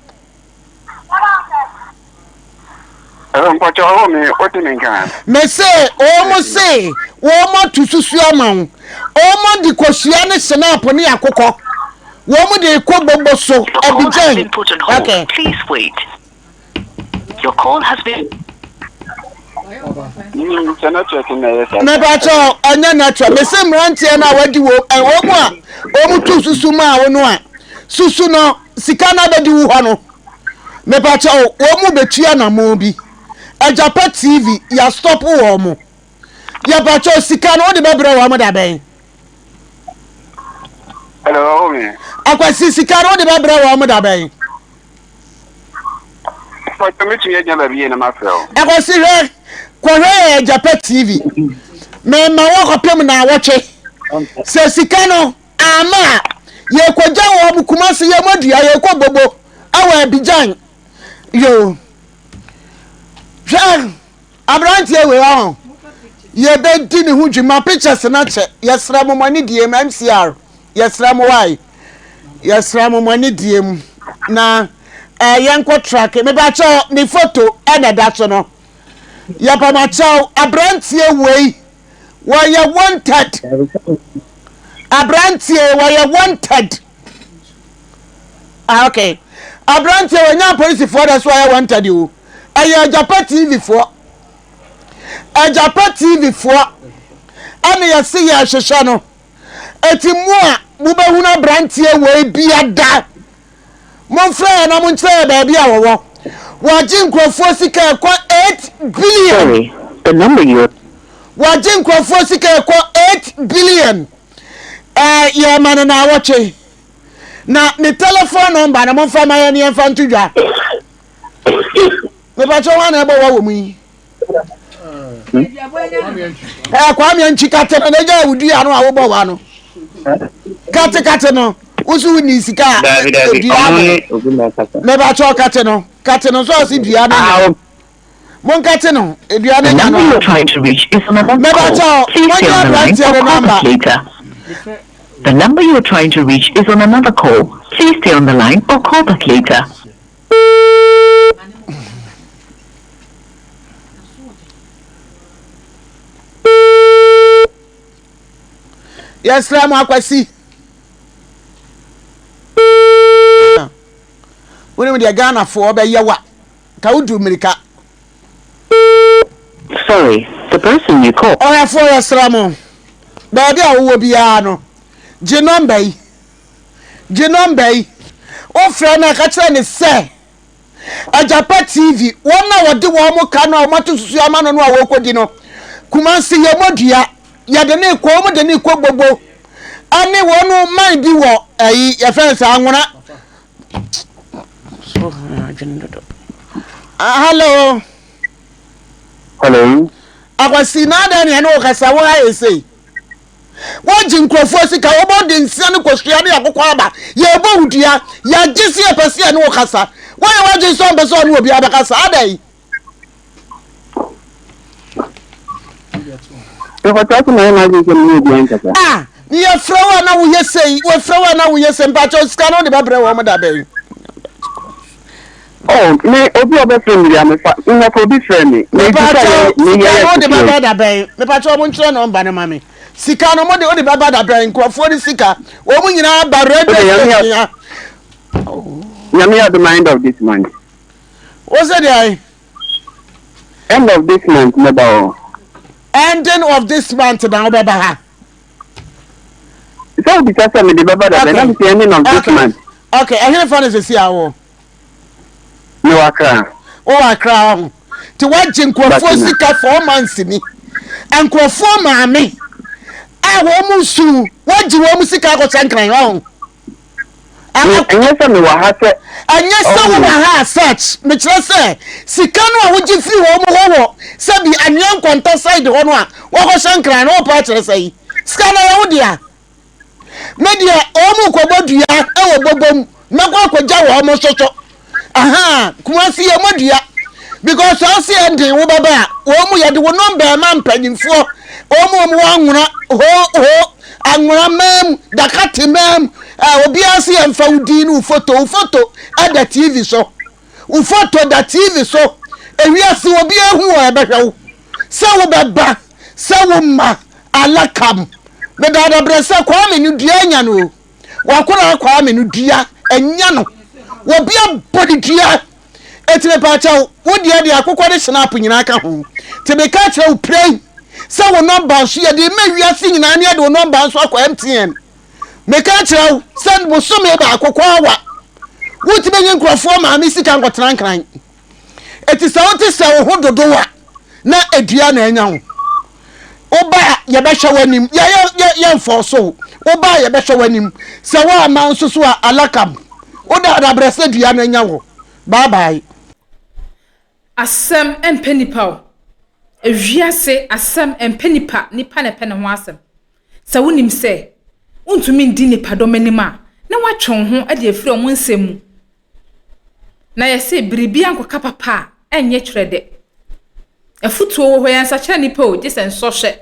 Mpɔkyɛ ɔwɔ me wote me nka. Me se wɔn se wɔn ato susu ama wo wɔn de kosua ne snap ne akokɔ wɔn de kɔ bobo so Abidjan okay. Please wait. Your call has been. Mepakyɛ ɛnyɛ network mese mmeranteɛ no a wadi wɔ wɔn a wɔn tu susu maa wo no a susu no sika no abɛdi wo hɔ no. Mepakyɛw, wɔn mu betu anamon bi. Agyapa TV, yɛ stop wɔn mo. Yɛpakyɛw, sika no wode bɛbrɛ wɔn da bɛn? Hello, Omi. Akwasi, sika no wode bɛbrɛ wɔn da bɛn? Pakyɛ metumi agyina baabi yie na mafrɛ wo. Akwasi hwɛ, kɔhwɛ yɛ Agyapa TV. Mema wɔkɔpem naawɔtwe. Sɛ sika no Ama a, yɛkɔgya wɔn Kumasi yɛ mɔ dua yɛkɔ bobo ɛwɔ Abidjan yoo hwɛ aberanteɛ wei ɔho yɛbɛdi ne ho dwuma pictures no akyɛ yɛsrɛ mo mo ani die mu MCR yɛsrɛ mo wae yɛsrɛ mo mo ani die mu na eh, yɛnkɔ track mebakyɛ ne photo ɛna ɛda so no. Yɛpamakyɛw, aberanteɛ wei, wɔyɛ wanted. Aberanteɛ wɔyɛ wanted. Ah, okay. Aberanteɛ wɔnya apolisifoɔ dɛ so wɔyɛ wanted o. Ɛyɛ Agyapa TV foɔ. Agyapa TV foɔ ɛne yɛse yɛhwehwɛ no. Eti mo a mobɛhunu aberanteɛ wei biada, momfrɛ yɛn na monkyerɛ yɛn baabi a wɔwɔ. Wɔagye nkurɔfoɔ sika ɛkɔ 8 billion. Sorry, the number you are. Wɔagye nkurɔfoɔ sika ɛkɔ 8 billion. Ɛɛ yɛma no naawɔtwe. Na ne telephone number no momfa ma yɛn na yɛmfa nto dwa. Mepakyɛ wɔn na ɛbɔ wɔ wɔ mu yi. Ɛ Kwame Antwi kate no na egya awudua no a wobɔ wa no. Kate kate no wosi wo ni sika a dua no. Mepakyɛ kate no kate no nso ɔsi dua no nya. Monkate no dua no nya no. Mepakyɛ monyɛ aberanteɛ no namba. The number you are trying to reach is on another call. Please stay on the line or call back later. Yɛsrɛ mo akwasi. Wonim deɛ Ghanafoɔ bɛyɛ wa ka wodu mmirika. Sorry, the person you call. Ɔhwɛfoɔ yɛsrɛ mo baabi a wowɔ biara no gye nɔmba yi Gye nɔmba yi, wofrɛ no a ka kyerɛ no sɛ Agyapa TV, wɔn a wɔde wɔn ka no a wɔato susu ama no no a wɔrekɔdi no, Kumasi yɛmmɔ dua, yɛde ne kɔ, wɔn de ne kɔ gbogbo, ɛne wɔn man bi wɔ ɛyi yɛfrɛ no sɛ Anwona. So, adwene dodo. Ah, hello. Hello. Akwasi na adɛn ne ɛne wo kasa wo ha yɛ sei? Wogye nkurɔfoɔ sika, wɔbɔ de nsia ne kosua ne akokɔ aba, yɛrebɔ wo dua, yɛagye sɛ yɛpɛ sɛ yɛne wo kasa. Woayɛ w'adwene sɛ ɔmpɛ sɛ ɔne obiara bɛkasa, adɛn? Ah, ne yɛfrɛ wo a na woyɛ sei, wɔfrɛ wo a na woyɛ sei, mpakyɛw sika no wode bɛbrɛ wɔn da bɛn? Oh, me obi a ɔbɛfrɛ me bia mefa nnɔfo obi frɛ me. Mepakyɛw sika no wode bɛba da bɛn? Mepakyɛw mo nkyerɛ nɔmba no ma me. Sika no mo de wode bɛba da bɛn? Nkurɔfoɔ no sika wɔn nyinaa ba radio station ya. Nyame adom end of this month. Wo sɛ deɛ? End of this month mɛba hɔ. Ending of this month na wobɛba ha. Sɛ wobisa sɛ mede bɛba da bɛn na mese ending of this month. Okay, ɛhe fa no sɛsi awɔ? Mewɔ Accra. Wowɔ Accra ɔho. Nti woagye nkurɔfoɔ sika 4 months ni. Nkurɔfoɔ maame a wɔn mu su woagye wɔn mu sika akɔhyɛ nkran ɔho. Ɛnyɛ sɛ mewɔ ha sɛ. Ɛnyɛ sɛ wowɔ ha as such. Mekyerɛ sɛ sika no a wogye firi wɔn mu hɔ wɔ sɛbi anwea nkwanta side hɔ no a wɔkɔhyɛ nkran no wopɛ akyerɛ sɛ yi sika no ɛyɛ wo dea. Me deɛ wɔn rekɔbɔ dua wɔ bɔbɔ mu mɛkɔ akɔgya wɔn nso so ahaa Kumasi yɛ mɔ dua because sɛ ɔsi ɛnden wo bɛba a wɔn mu yɛde wo nɔmba ɛma mpanyinfoɔ wɔn mu wɔn wɔ anwona ho ho anwona mɛm dakate mɛm ɛ obiara si yɛn fa wo din ne wo foto wo foto ɛda TV so wo foto da TV so ewiase obiara hu wɔ ɛbɛhwɛ wo sɛ wo bɛba sɛ wo ma alakam medaada brɛ sɛ Kwame no dua anya no o. W'akwadaa Kwame no dua anya no. Obi abɔ ne dua. Eti mepaakyɛw, wo deɛ deɛ akokɔ ne snap nyinaa ka ho. Nti meka kyerɛ wo prɛi sɛ wo nɔmba nso yɛde rema wiase nyinaa ne yɛde wo nɔmba nso akɔ MTN. Meka kyerɛ wo sɛ bosome baako kɔ awa wotumi nye nkurɔfoɔ maame sika nkɔtena nkran. Eti sɛ wote sɛ wo ho dodow a, na dua na anya wo. Woba a, yɛbɛhwɛ w'anim. Yɛ yɛ yɛ yɛmfɔɔso wo. Woba a, yɛbɛhwɛ w'anim. Sɛ woamma nso so a, alakam. Woda adabrɛ sɛ dua na anya wo. Bye bye. Asɛm mpɛ nipa o. Ewiase asɛm mpɛ nipa, nipa na ɛpɛ ne ho asɛm. Sɛ wonim sɛ wontumi ndi nnipadɔm anim a, na woatwe wo ho de afiri wɔn nsɛm mu. Na yɛse biribi ankɔka papa a, ɛnyɛ twerɛ dɛ. Afutuo wɔ hɔ, yɛnsakyera nnipa o, gye sɛ nsɔhwɛ.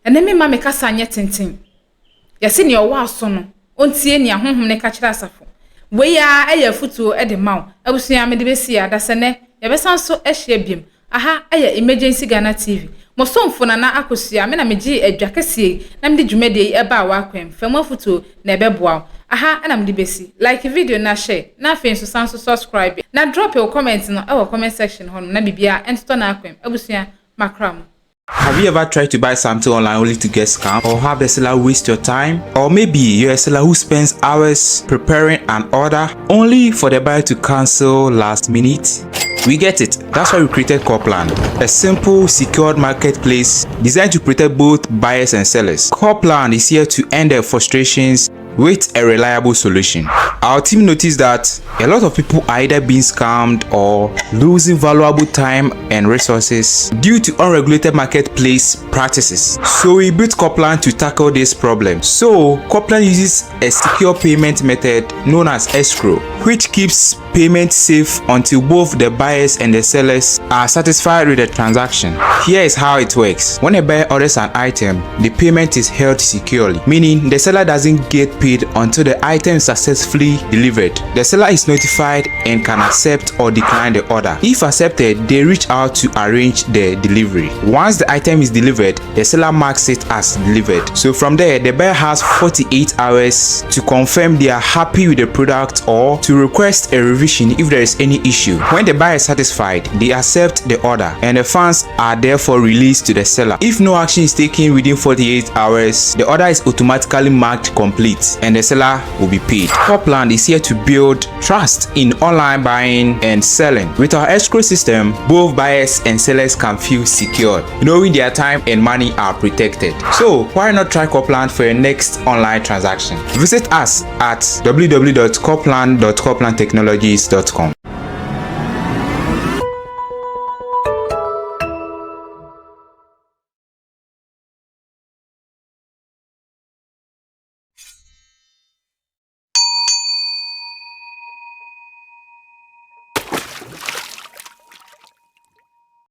Ɛnɛ memma me kasa nyɛ tenten. Yɛse nea ɔwɔ aso no, ɔntie nea Honhom no ka kyerɛ asafo. Wei ara yɛ afutuo de ma wo. Abusua, mede bɛsi ha, dasɛ nnɛ, yɛbɛsan so ahyia biom. Aha yɛ Emergency Ghana TV. Mo somfo Nana Akosua, me na megyee adwa kɛseɛ yi na mede dwumadie yi baa w'akwan mu. Fa mu afotuo na ɛbɛboa wo. Aha na mede bɛsi. Like video no na share, na afei nso san nso subscribe na drop wo comment no wɔ comment section hɔnom na biribiara ntotɔ n'akwan mu. Abusua, makra mo. Have you ever tried to buy something online only to get scammed or have the seller waste your time? Or maybe you're a seller who spends hours preparing an order only for the buyer to cancel last minute? We get it. That's why we created Corplan, a simple, secured marketplace designed to protect both buyers and sellers. Corplan is here to end their frustrations with a reliable solution. Our team noticed that a lot of people are either being scammed or losing valuable time and resources due to unregulated marketplace practices. So we built Coplan to tackle this problem. So Coplan uses a secure payment method known as escrow, which keeps payment safe until both the buyers and the sellers are satisfied with the transaction. Here is how it works. When a buyer orders an item, the payment is held securely, meaning the seller doesn't get paid until the item is successfully delivered. The seller is notified and can accept or decline the order. If accepted, they reach out to arrange the delivery. Once the item is delivered, the seller marks it as delivered. So from there, the buyer has 48 hours to confirm they are happy with the product or to request a revision if there is any issue. When the buyer is satisfied, they accept the order and the funds are therefore released to the seller. If no action is taken within 48 hours, the order is automatically marked complete and the seller will be paid. Copland is here to build trust in online buying and selling. With our escrow system, both buyers and sellers can feel secured, knowing their time and money are protected. So why not try Copland for your next online transaction? Visit us at www.copland.coplandtechnologies.com.